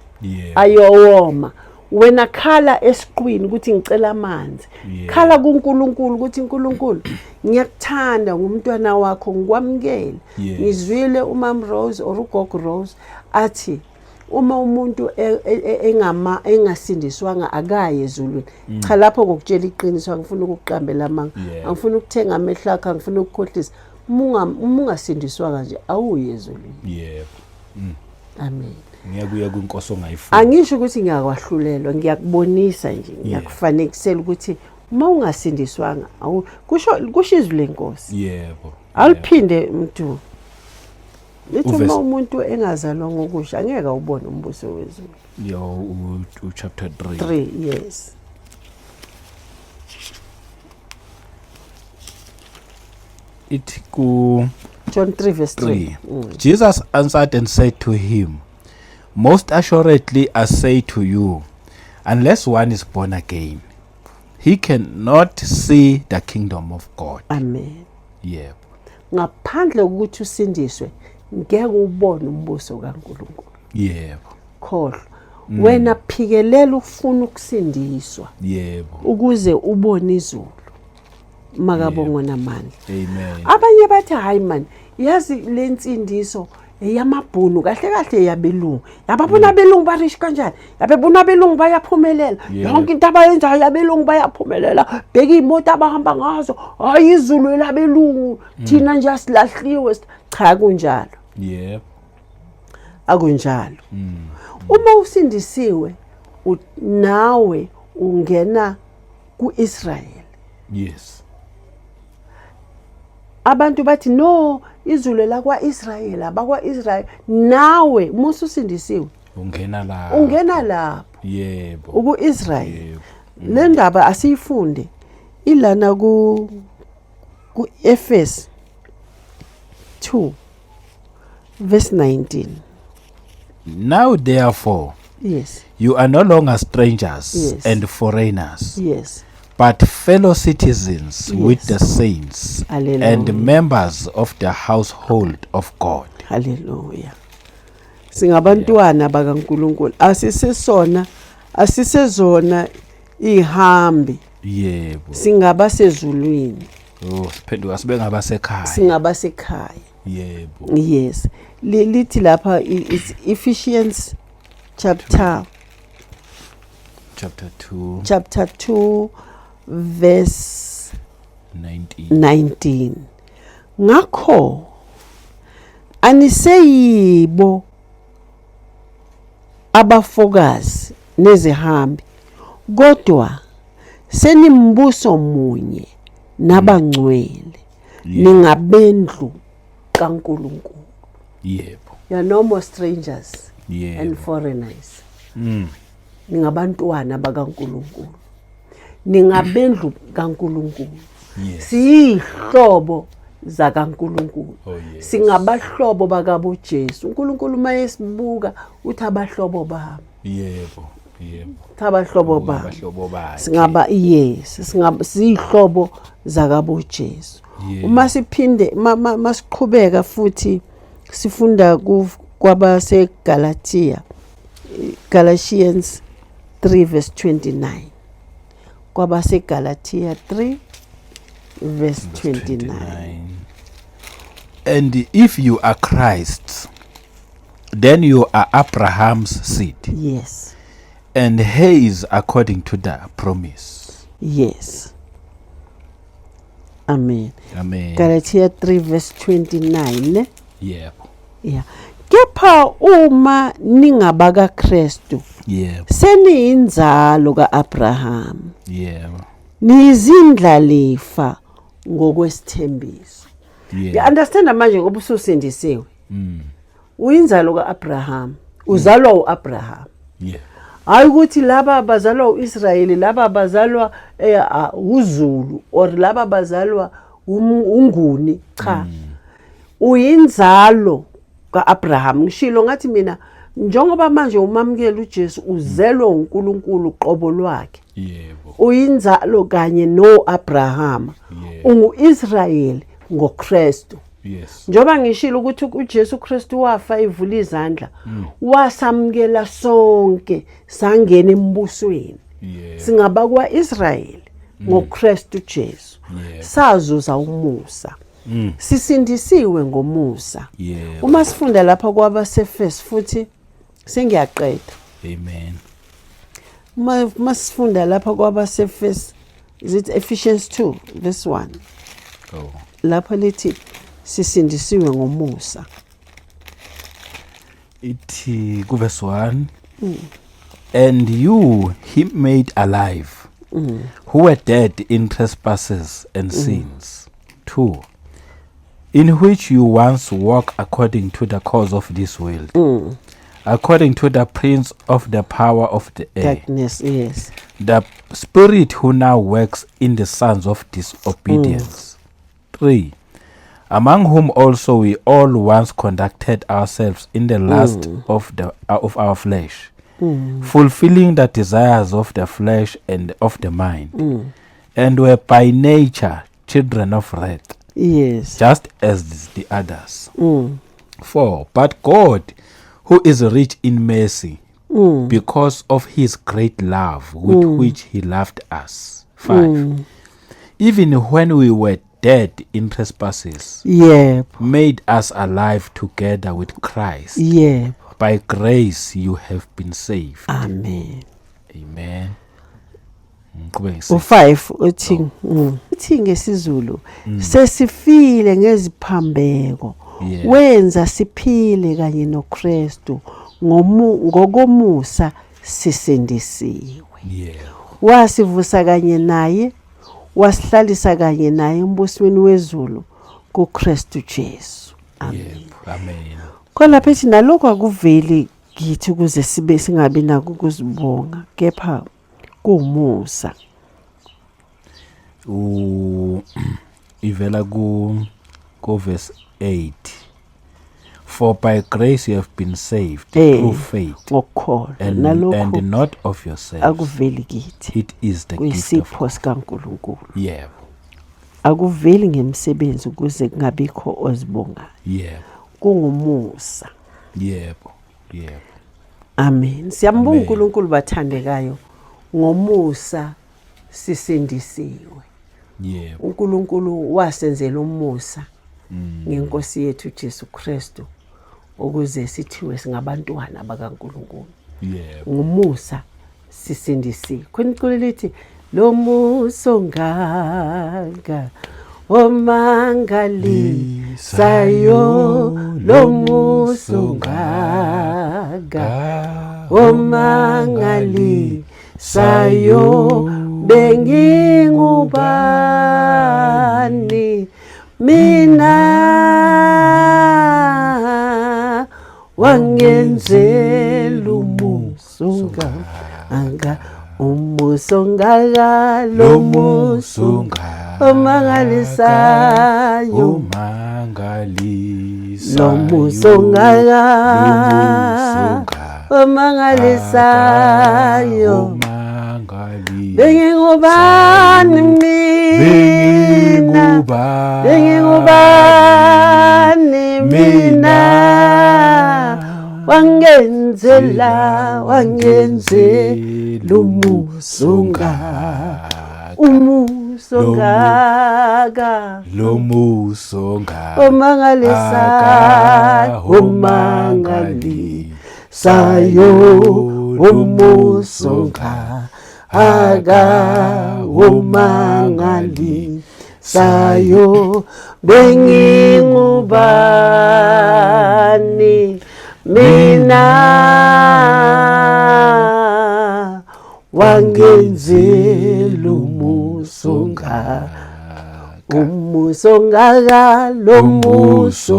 ayowoma. Wena khala esiqwini ukuthi ngicela amanzi. Khala kuNkulunkulu ukuthi uNkulunkulu ngiyakuthanda, ngumntwana wakho, ngikwamukele. Ngizwile uMam Rose or uGogo Rose athi uma umuntu engama engasindiswanga akaye ezulwini. Cha, lapho ngokutshela iqiniso, angifuni ukuqambela amanga, angifuni ukuthenga amehlo akho, angifuni ukukhohlisa. Uma ungasindiswanga nje awuye ezulwini. Yebo. Amen. Ngiyakuya kwinkosi ongayifuni. Angisho ukuthi ngiyakwahlulelwa, ngiyakubonisa nje, ngiyakufanekisela ukuthi uma ungasindiswanga kusho izwi lenkosi. Yebo. Awuliphinde mntu. Lithi uma umuntu engazalwa ngokusha angeke awubone umbuso wezulu. Yo, u chapter 3. 3, yes. Ithi ku John 3 verse 3. Jesus answered and said to him, Most assuredly I say to you, unless one is born again, he cannot see the kingdom of God. Amen. Yebo. Ngaphandle kokuthi usindiswe ngeke ubone umbuso kaNkulunkulu. Yebo. Khohlwa. Wena phikelela ufuna ukusindiswa. Yebo. Ukuze ubone izulu. Makabongwe namandla. Amen. Abanye bathi hayi man, yazi lensindiso eyamabhunu kahle kahle yabelungu. Yababona abelungu barish kanjani? Yabebona abelungu bayaphumelela. Yonke into abayenzayo yabelungu bayaphumelela. Bheka imoto abahamba ngazo. Hayi izulu elabelungu. Thina nje asilahliwe. Cha, kunjalo. Yebo. Akunjalo. Uma usindisiwe nawe ungena kuIsrael. Yes. Abantu bathi no, izulu lakwaIsrael, abakwaIsrael. Nawe mususindisiwe ungena lapho. Ungena lapho. Yebo. UkuIsrael. Yebo. Le ndaba asiyifunde ilana ku Efes 2 verse 19. Now therefore, Yes. you are no longer strangers Yes. and foreigners, Yes. but fellow citizens Yes. with the saints Hallelujah. and members of the household of God. Hallelujah. Singabantwana bakaNkuluNkulu. Asisesona, asisezona ihambi. Yebo. Singabasezulwini. Oh, siphenduka sibe ngabasekhaya. Singabasekhaya. Yebo. Yes. Lithi lapha it's Ephesians chapter chapter 2, chapter 2 verse 19. 19. Ngakho aniseyibo abafokazi nezihambi, kodwa senimbuso munye nabangcwele, ningabendlu kaNkulunkulu. Yebo. You are no more strangers Yebo. and foreigners. Ningabantwana bakaNkulunkulu, ningabendlu kaNkulunkulu. Siyihlobo zakaNkulunkulu. Oh, yes. Singabahlobo bakabo Jesu. uNkulunkulu mayesibuka uthi abahlobo bami. Yebo. Yebo. Uthi abahlobo bami. Abahlobo bakhe. Singaba, yes, singaba siyihlobo zakabo Jesu. Yebo. Uma siphinde masiqhubeka futhi sifunda kwabaseGalatia, Galatians 3 verse 29. KwabaseGalatia 3 verse 29. And if you are Christ, then you are Abraham's seed. Yes. And heirs according to the promise. Yes. Amen. Amen. Galatia 3 verse 29. Yebo. Yeah. Kepha uma ningabaka Kristu, Yebo. seniyinzalo kaAbraham. Yebo. Nizindlalifa ngokwesithembiso. Yebo. You understand manje ngoba ususindisiwe. Uyinzalo kaAbraham. Uzalwa uAbraham. Yebo. Hayi ukuthi laba bazalwa uIsrayeli, laba bazalwa uZulu or laba bazalwa uNguni, cha. Uyinzalo kaAbraham. Ngishilo ngathi mina njengoba manje umamukela uJesu uzelwe uNkulunkulu qobo lwakhe. Yebo. Uyinzalo kanye noAbraham. UnguIsrayeli ngoKristu. Yes. Njengoba ngishilo ukuthi uJesu Kristu wafa evula izandla, wasamukela sonke sangena embusweni. Singaba kwaIsrayeli ngoKristu Jesu. Sazuza umusa. Sisindisiwe ngomusa. Uma sifunda lapha kwabaseFesu futhi sengiyaqeda. Amen. Uma sifunda lapha kwabaseFesu, is it Ephesians 2 verse 1? Oh. Lapha lithi sisindisiwe ngomusa. Ithi ku verse 1. And you he made alive, who were dead in trespasses and sins. 2. In which you once walked according to the course of this world, according to the prince of the power of the air, Darkness, yes. the spirit who now works in the sons of disobedience. 3. Among whom also we all once conducted ourselves in the lust of our flesh, fulfilling the desires of the flesh and of the mind, and were by nature children of wrath, Yes. just as the others. 4. But God, who is rich in mercy, because of his great love with which he loved us. 5. Even when we were dead in trespasses, Yebo. made us alive together with Christ. Yebo. By grace you have been saved. Amen. Amen. Ngiqhubeke sisi. U5 uthi uthi ngesiZulu sesifile ngeziphambeko, wenza siphile kanye noKristu, ngokomusa sisindisiwe. Wasivusa kanye naye, wasihlalisa kanye naye embusweni wezulu kuKristu Jesu. Amen. Amen. Khona phethi nalokho akuveli kithi ukuze sibe singabi nako ukuzibonga, kepha kuwumusa. Ivela ku verse 8. For by grace you have been saved through faith, ngokukholwa, and nalokho not of yourselves. Akuveli kithi. It is the gift of Kuyisipho sikaNkulunkulu. Yebo. Akuveli ngemsebenzi ukuze kungabikho ozibongayo. Yebo. Kungumusa. Yebo. Yebo. Amen. Siyambonga uNkulunkulu bathandekayo, ngomusa sisindisiwe. Yebo. uNkulunkulu wasenzela umusa ngenkosi yethu Jesu Kristu ukuze sithiwe singabantwana bakaNkulunkulu. Yebo. Ngomusa sisindisiwe. Khona iculo lithi lo muso ngaka omangalisayo, lo muso ngaka omangalisayo, bengingubani mina wangenzela umusa ongaka, umusa ongaka, lo musa omangalisayo, lo musa ongaka, omangalisayo, bengingubani mina, bengingubani mina, wangenzela, wangenzela umusa ongaka, umusa ongaka, lo musa ongaka, omangalisayo, omangalisayo, umusa ongaka, omangalisayo, bengingubani mina wangenzela umusa ongaka, umusa ongaka, lo musa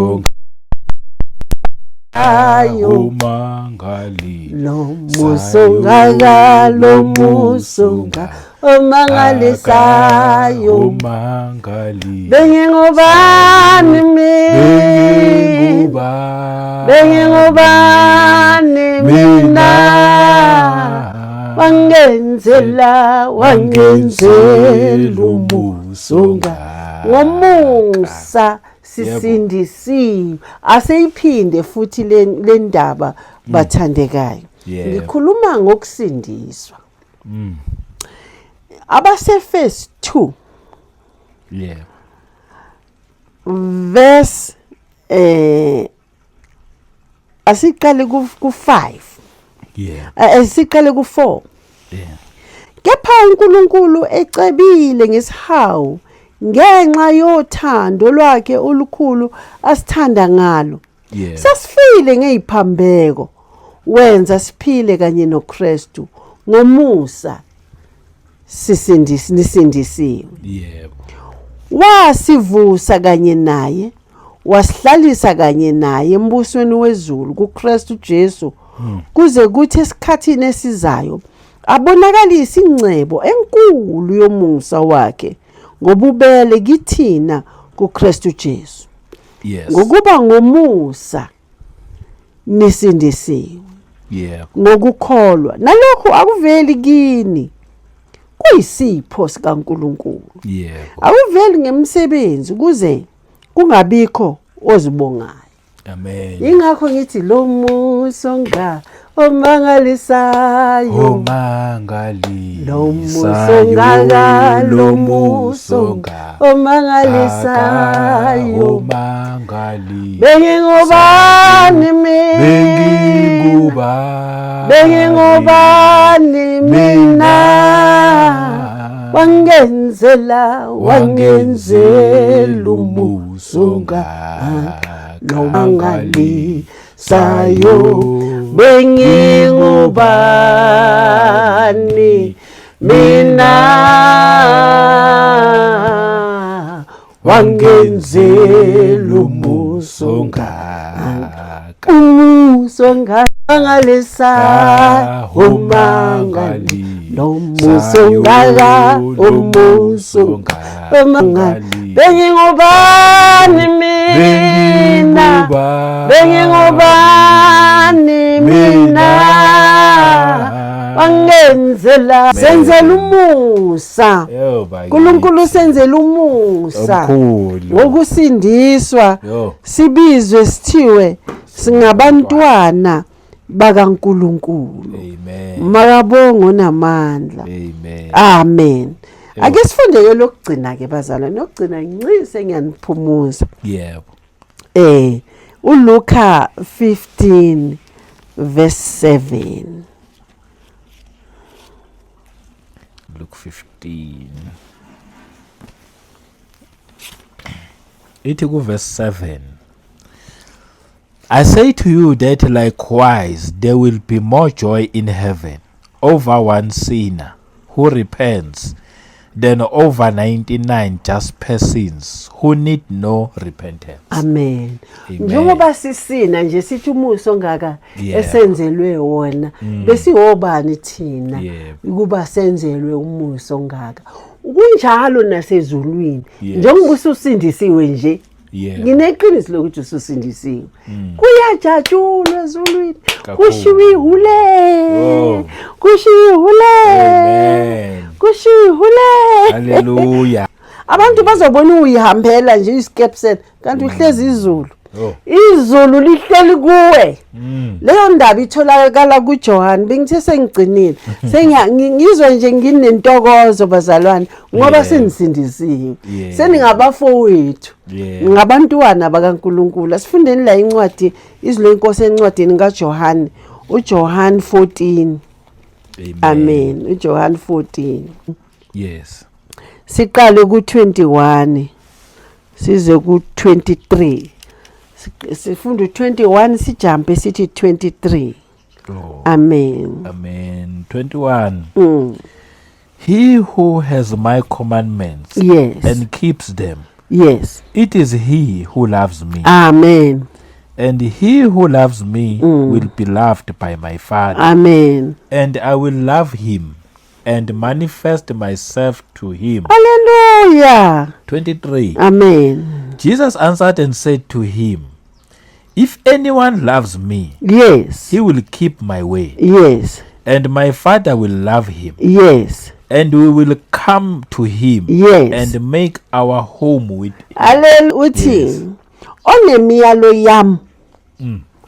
Umangali lo muso ngaka lo muso nga omangalisayo umangali bengingubani mina bengingubani mina wangenzela wangenzela umuso ngomusa sisindisiwe aseyiphinde futhi le ndaba bathandekayo ngikhuluma ngokusindiswa abasefesi 2 yebo verse asiqale ku 5 yeah asiqale ku 4 yeah kepha uNkulunkulu ecebile ngesihawu ngenxa yothando lwakhe olukhulu asithanda ngalo yeah sasifile ngeziphambeko wenza siphile kanye noKristu ngomusa sisindisi nisindisiwe yebo wasivusa kanye naye wasihlalisa kanye naye embusweni wezulu kuKristu Jesu kuze kuthi esikhathini esizayo abonakalise ingcebo enkulu yomusa wakhe ngobubele kithina kuKristu Jesu yes ngokuba ngomusa nisindisiwe yebo ngokukholwa nalokhu akuveli kini kuyisipho sikaNkuluNkulu yebo akuveli ngemisebenzi ukuze kungabikho ozibongayo amen ingakho ngithi lo muso nga omangalisayo omangalisayo lo muso ngaka lo muso omangalisayo omangali bengingubani mina bengingubani bengingubani mina wangenzela wangenzela umuso nomangalisayo bengingubani mina wangenzela umuso ngaka umuso ngangalisa umangali lo muso ngaka umuso umangali bengingubani mina bengingubani mina wangenzela senzela umusa uNkulunkulu senzela umusa ngokusindiswa sibizwe sithiwe singabantwana bakaNkulunkulu amen makabongo namandla amen amen ake sifunde ke lokugcina ke bazalwane lokugcina nci sengiyaniphumuza yebo uLuka 15 verse 7 Luke 15 ithi ku verse 7 I say to you that likewise there will be more joy in heaven over one sinner who repents than over 99 just persons who need no repentance. Amen. Amen. Njengoba sisina nje sithi umusa ongaka Yeah. esenzelwe wona besihobani thina Yebo. ukuba senzelwe umusa ongaka. Kunjalo nasezulwini. Yes. Njengoba ususindisiwe nje Yeah. Ngineqiniso lokuthi ususindisiwe. Kuyajatshulwa ezulwini. Kakhulu. Kushiwo ihule. Oh. Kushiwo ihule. Amen. Kushiwo ihule. Hallelujah. Abantu bazobona uyihambela nje iskepsen kanti uhlezi izulu. Oh. Izulu lihleli kuwe. Leyo ndaba itholakala kuJohn bengithe sengigcinile. Sengiyangizwe nje nginentokozo bazalwane ngoba Yeah. senisindisiwe. Yeah. Seningabafowethu. Yeah. Ngabantwana bakaNkuluNkulu. Asifundeni la incwadi izwi lenkosi encwadini kaJohn uJohn 14. Amen. Amen. uJohn 14. Yes. Siqale ku21 size ku23. Sifunda u21 sijumpe sithi 23. Oh. Amen. Amen. 21. He who has my commandments Yes. and keeps them, Yes. it is he who loves me. Amen. And he who loves me will be loved by my Father. Amen. And I will love him and manifest myself to him. Hallelujah. 23. Amen. Jesus answered and said to him, If anyone loves me, Yes. he will keep my way, Yes. and my Father will love him, Yes. and we will come to him Yes. and make our home with him. Hallelujah. Uthi Yes. onemiyalo yami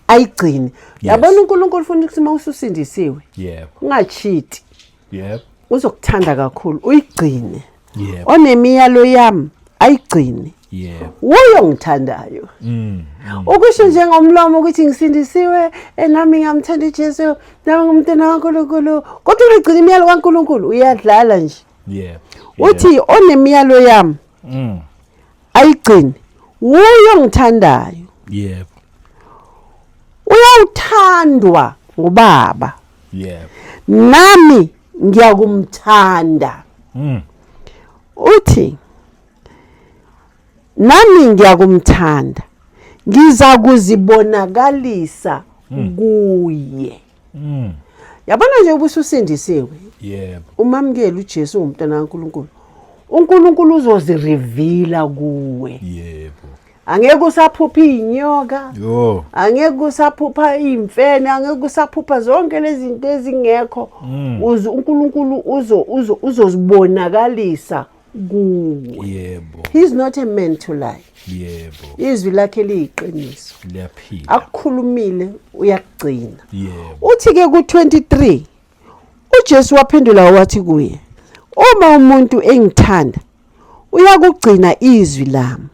ayigcine. Yabona uNkulunkulu ufuna ukuthi uma ususindisiwe Yebo. ungachiti. Yebo. Uzokuthanda kakhulu uyigcine. Yebo. Onemiyalo yami ayigcine. Yebo. Wuyo ngithandayo. Ukusho njengomlomo ukuthi ngisindisiwe enami ngiyamthanda uJesu nami ngumntwana kaNkulunkulu kodwa ungagcina imiyalo kaNkulunkulu uyadlala nje. Yebo. Uthi onemiyalo yami ayigcine wuyo ngithandayo. Yebo. Uyawuthandwa ngubaba. Yebo. Nami ngiyakumthanda. Uthi nami ngiyakumthanda ngiza kuzibonakalisa kuye. Yabona nje ubususindisiwe. Yebo. Umamukele uJesu ungumntwana kaNkulunkulu. uNkulunkulu uzozireveala kuwe. Yebo. Angeke usaphupha inyoka. Yo. Angeke usaphupha imfene, angeke usaphupha zonke lezi zinto ezingekho. Uze uNkulunkulu uzo uzo uzozibonakalisa kuwe. Yebo. He's not a man to lie. Yebo. Izwi lakhe liyiqiniso. Liyaphila. Akukhulumile uyakugcina. Yebo. Uthi ke ku23 uJesu waphendula wathi kuye, uma umuntu engithanda uyakugcina izwi lami.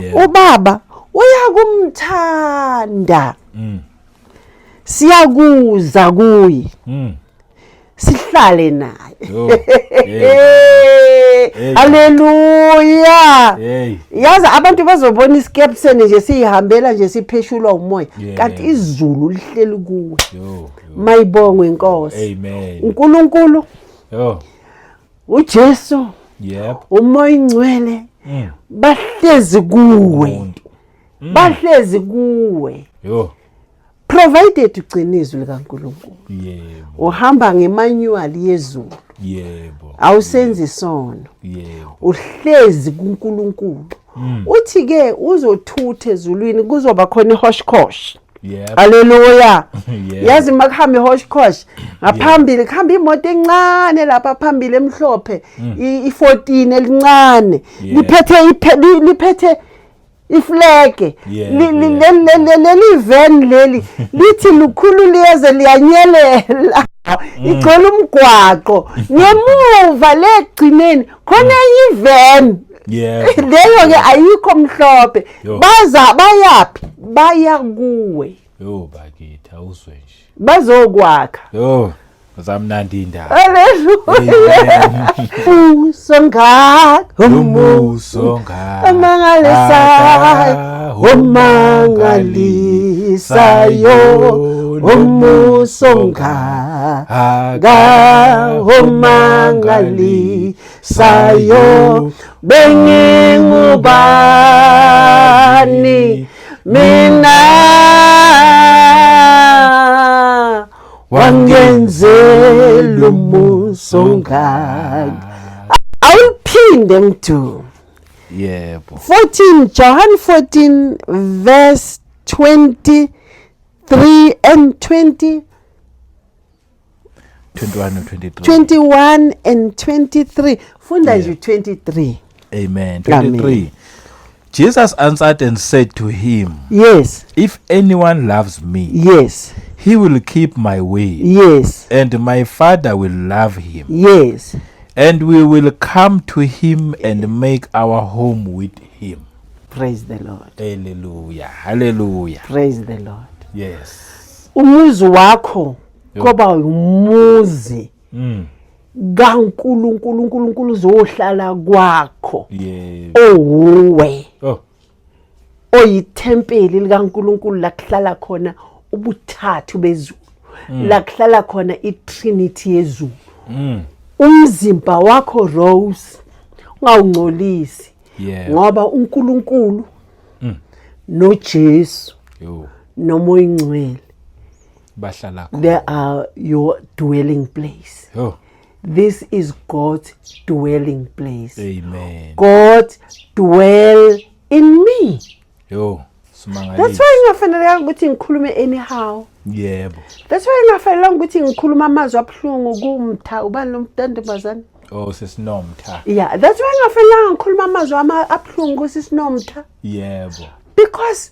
Yebo. Ubaba uyakumthanda. Siyakuza kuye. Sihlale naye. Yo. Hey. Haleluya. Hey. Yazi abantu bazobona iskepsene nje sihambela nje sipheshulwa umoya Yeah. kanti izulu lihleli kuwe. Yo. Yo. Mayibongwe inkosi. Amen. uNkulunkulu Yo. uJesu Yebo. umoya ingcwele bahlezi kuwe. Umuntu. Bahlezi kuwe. Yo. Provided ugcina izwi likaNkulunkulu. Yebo. Uhamba ngemanual yezulu. Yebo. Awusenzi isono. Yebo. Uhlezi kuNkulunkulu. Uthi ke uzothutha ezulwini kuzoba khona ihoshkosh. Yebo. Haleluya. Yeah. Yazi makuhamba ihoshkosh ngaphambili kuhamba imoto encane lapha phambili emhlophe i14 elincane Yeah. liphethe liphethe iflege Yeah, leli van leli lithi lukhulu liyeze liyanyelela igcwele umgwaqo ngemuva legcineni khona enye ivan Yebo. leyo ke ayikho mhlophe. Yo. Baza bayaphi? Baya kuwe. Yo bakithi awuzwe nje. Bazokwakha. Yo. Zamnandi indaba. Haleluya. Usonga Umuso nga omangalisayo, omangalisayo, umuso nga omangalisayo, bengingubani mina wangenzela umuso ngaka. Awuphinde mntu. Yebo. 14 John 14 verse 23 and 20 21 no 23. 21 and 23. Funda nje Yeah. 23. Amen. 23. Jesus answered and said to him, Yes. If anyone loves me, Yes. he will keep my way, Yes. and my Father will love him, Yes. and we will come to him and make our home with him. Praise the Lord. Hallelujah. Hallelujah. Praise the Lord. Yes. Umuzi wakho Yo. koba umuzi kaNkulunkulu, uNkulunkulu uzohlala kwakho. Yeah. Owuwe. Oh. Oyithempeli likaNkulunkulu la kuhlala khona ubuthathu bezulu. La kuhlala khona iTrinity yezulu. Umzimba wakho Rose ungawungcolisi. Yeah. Ngoba uNkulunkulu noJesu Yo. noMoya Oyingcwele Bahlala khona. They are your dwelling place. Oh. This is God's dwelling place. Amen. God dwell in me. Yo, simangaliso. That's why ngingafanelanga ukuthi ngikhulume anyhow. Yebo. That's why ngingafanelanga ukuthi ngikhulume amazwi abuhlungu kumtha ubani lo mntantombazane. Oh, sesinomtha. Yeah, that's why ngingafanelanga ngikhulume amazwi abuhlungu kusisinomtha. Yebo. Because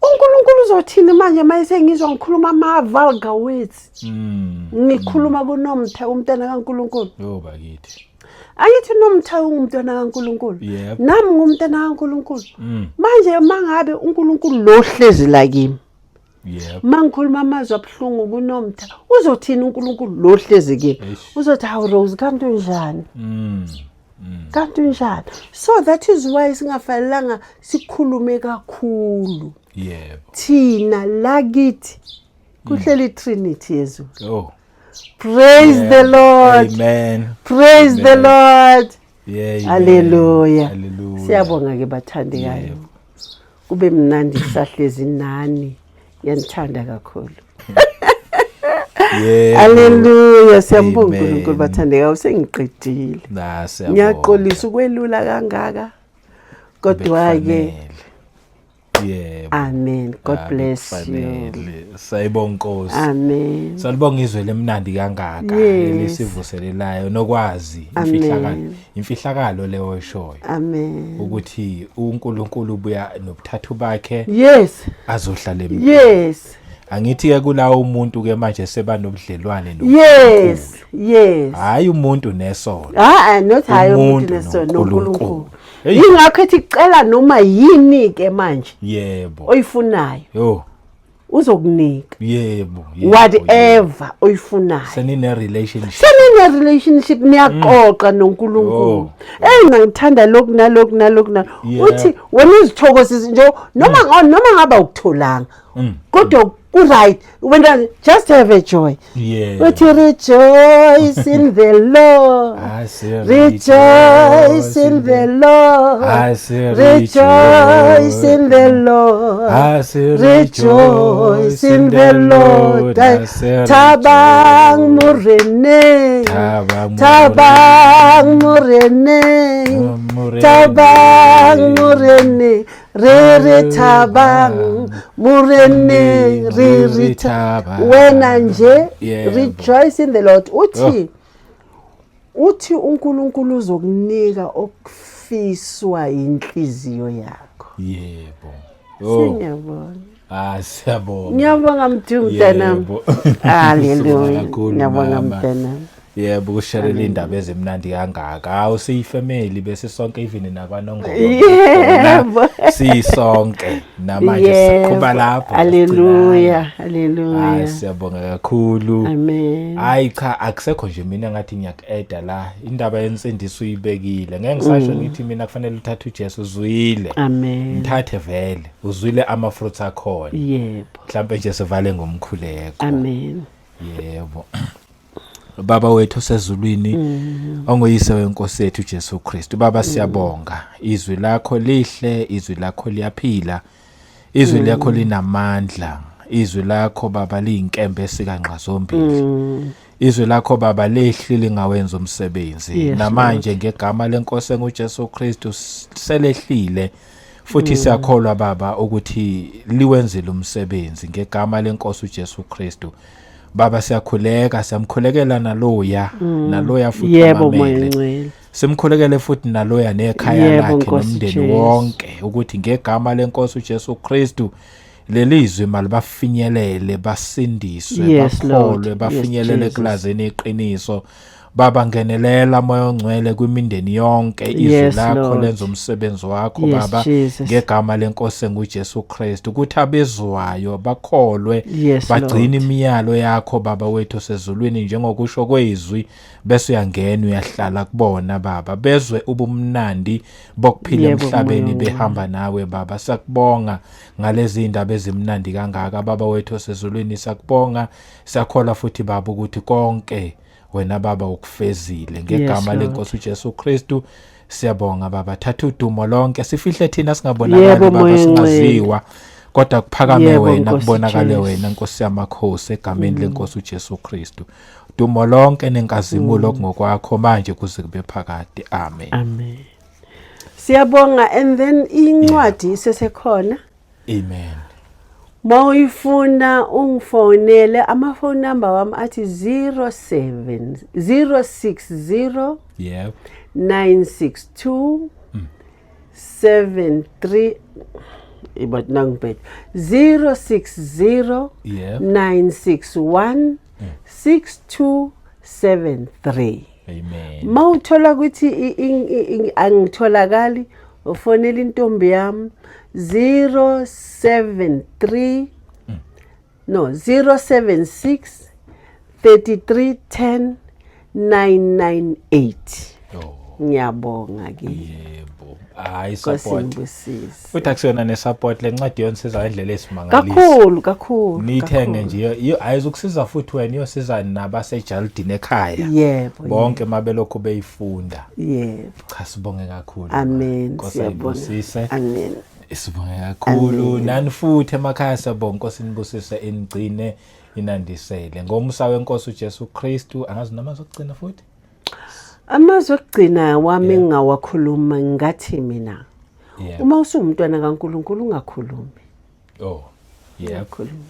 uNkulunkulu uzothini manje mayese ngizwa ngikhuluma ama vulgar words. Ngikhuluma kunomtha umntana kaNkulunkulu. Yo bakithi. Angithi nomtha ungumntwana kaNkulunkulu. Yebo. Nami ngumntana kaNkulunkulu. Manje mangabe uNkulunkulu lo hlezi la kimi. Yebo. Mangikhuluma amazwi abuhlungu kunomtha uzothini uNkulunkulu lo hlezi kimi? Eish. Uzothi hawu Rose kanti unjani? Kanti unjani? So that is why singafanelanga sikhulume kakhulu. Yebo. Thina lakithi kuhleli Trinity yezulu. Oh. Praise Yeah. the Lord. Amen. Praise the Amen. Lord. Yeah. Amen. Hallelujah. Hallelujah. Siyabonga ke bathandekayo. Yebo. Kube mnandi sahlezi nani. Ngiyanithanda kakhulu. Yebo. Hallelujah. Siyambonga Amen. uNkulunkulu bathandekayo sengiqedile. Na siyabonga. Ngiyaxolisa ukwelula kangaka. Kodwa ke Bekufanele. Yebo. amen. God Ah, bless you. bekufanele. Sayibonga Nkosi. Amen. Salibonga izwe lemnandi kangaka Yes. elisivuselelayo nokwazi Amen. imfihlakalo imfihlakalo leyo eshoyo Amen. ukuthi uNkulunkulu ubuya nobuthathu bakhe Yes. azohlala emntwini. Yes. Angithi ke kulawo umuntu ke manje seba nobudlelwane noNkulunkulu. Yes. Yes. Hayi umuntu nesono. Ah, not hayi umuntu Umuntu nesono noNkulunkulu. noNkulunkulu. Hey. Yingakho ethi cela noma yini ke manje Yebo. oyifunayo Yo, uzokunika yebo. Yebo, yebo. whatever oyifunayo. Senine relationship. Senine relationship niyaxoxa noNkulunkulu. Oh. Hey mina ngithanda lokhu nalokhu nalokhu na. Yeah. Uthi wena uzithokozise nje noma noma ngaba ukutholanga. Kodwa ku right wena just have a joy. Yeah. Uthi rejoice in the Lord. I say Rejoice in the Lord. I say Rejoice in the Lord. I say Rejoice in the Lord. I say Thabang Moreneng. Thabang Thabang Moreneng. Moreneng. Thabang Moreneng. Re re thabang Moreneng. Re re thabang. Wena nje Yebo. rejoice in the Lord. Uthi uthi uNkulunkulu uzokunika okufiswa inhliziyo yakho. Yebo. Oh, Siyabonga. ah siyabonga. Ngiyabonga Mdu mntanami. Yebo. Hallelujah. Sibonga kakhulu, Ngiyabonga mama. mntanami. Yebo kushalela indaba ezimnandi kangaka. Hawu siyifamily bese sonke even nakwaNongoma. Yebo. Sisonke namanje Yebo. siqhuba lapho. Hallelujah. Hayi Hallelujah. siyabonga kakhulu. Amen. Hayi cha akusekho nje mina ngathi ngiyaku-eda la indaba yensindiso uyibekile ngeke ngisasho ngithi mina kufanele uthathe uJesu uzwile Amen. mthathe vele uzwile ama fruits akhona Yebo. mhlambe nje sivale ngomkhuleko Amen. yebo Baba wethu osezulwini onguyise wenkosi yethu Jesu Kristu baba siyabonga izwi lakho lihle izwi lakho liyaphila izwi lakho linamandla izwi lakho baba liyinkembe esika nxazombili izwi lakho baba lihle lingawenza umsebenzi Yes, namanje ngegama lenkosi enguJesu Kristu selehlile futhi siyakholwa baba ukuthi liwenzile umsebenzi ngegama lenkosi uJesu Kristu baba siyakhuleka siyamkhulekela naloya naloya futhi Yebo Moya amamele. Ngcwele. Simkhulekele futhi naloya nekhaya Yebo, lakhe Nkosi nomndeni Jesu. wonke ukuthi ngegama lenkosi uJesu Kristu lelizwi malibafinyelele basindiswe Yes, Lord. bakholwe Yes, bafinyelele Jesus. ekulazeni iqiniso baba ngenelela moya ongcwele kwimindeni yonke izwi Yes, lakho Lord. lenza umsebenzi wakho Yes, baba Jesus. ngegama lenkosi enguJesu Kristu ukuthi abezwayo bakholwe Yes, bagcine Lord. imiyalo yakho baba wethu osezulwini njengokusho kwezwi bese uyangena uyahlala kubona baba bezwe ubumnandi bokuphila Yebo, emhlabeni Moya Ongcwele. behamba nawe baba sakubonga ngalezi indaba ezimnandi kangaka baba wethu osezulwini sakubonga siyakholwa futhi baba ukuthi konke wena baba ukufezile ngegama Lord. lenkosi uJesu Kristu siyabonga baba thatha udumo lonke sifihle thina singabonakali Yebo, baba Moya Ongcwele. singaziwa. Kodwa kuphakame Yebo, wena, Nkosi kubonakale Jesu. wena Nkosi yamakhosi, egameni lenkosi uJesu Kristu. Dumo lonke nenkazimulo ngokwakho manje kuze kube phakade. Amen. Amen. Siyabonga, and then incwadi isesekhona. Amen. Mawuyifuna ungifonele, ama-phone number wami athi 07 060 962 73, but nangibhede 060 961 6273. Amen. Mawuthola ukuthi angitholakali, ufonela intombi yami 073, no, 076 33 10 998. Oh, Ngiyabonga ke. Yebo. Hayi, Nkosi support. ngibusise. Futhi akusiyona ne-support, le ncwadi yonisiza ngendlela esimangaliso. Kakhulu kakhulu. Niyithenge Kakhulu. nje, ayizukusiza futhi wena, iyosiza nabasejalidini ekhaya. Bonke mabelokhu beyifunda. Cha, sibonge kakhulu. Amen. Nkosi Siyabonga. ayibusise. Amen. Sibonge kakhulu. Nani futhi emakhaya siyabonga, Nkosi nibusise, inigcine, inandisele. Ngomusa wenkosi uJesu Kristu, angazi noma zokugcina futhi. Amazwi okugcina wami engingawakhuluma, ngathi mina, uma usumntwana kaNkulunkulu ungakhulumi. Oh. Ungakhulumi.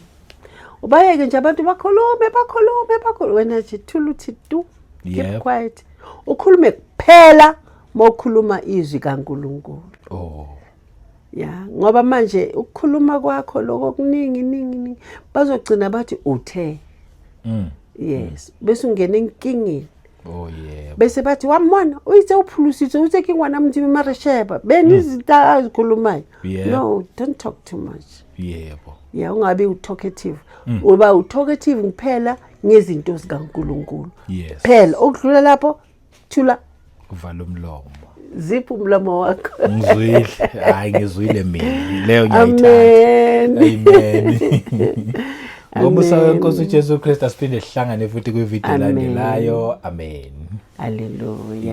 Ubayeke nje abantu bakhulume, bakhulume, bakhulume, wena nje thula uthi tu. Keep quiet. Ukhulume kuphela mawukhuluma izwi kaNkulunkulu. Oh. Ya, ngoba manje ukukhuluma kwakho lokho kuningi ningi ningi, bazogcina bathi uthe. Yes, bese ungena enkingeni. Oh yebo. Bese bathi wamona uyithe uphulusitse, uthe ke ngwana Modimo, mare sheba beni izinto azikhulumayo. No, don't talk too much. Yebo. Ya, ungabi utalkative. Uba utalkative kuphela ngezinto zikaNkulunkulu. Phela okudlula lapho, thula. Uvala umlomo. Zipha umlomo wakho. Ngizwile. Hayi, ngizwile mina. Leyo ngiyayithanda. Amen. Amen. Ngomusa Amen. wenkosi uJesu Kristu, asiphinde sihlangane futhi kwivideo Amen. elandelayo. Amen. Hallelujah.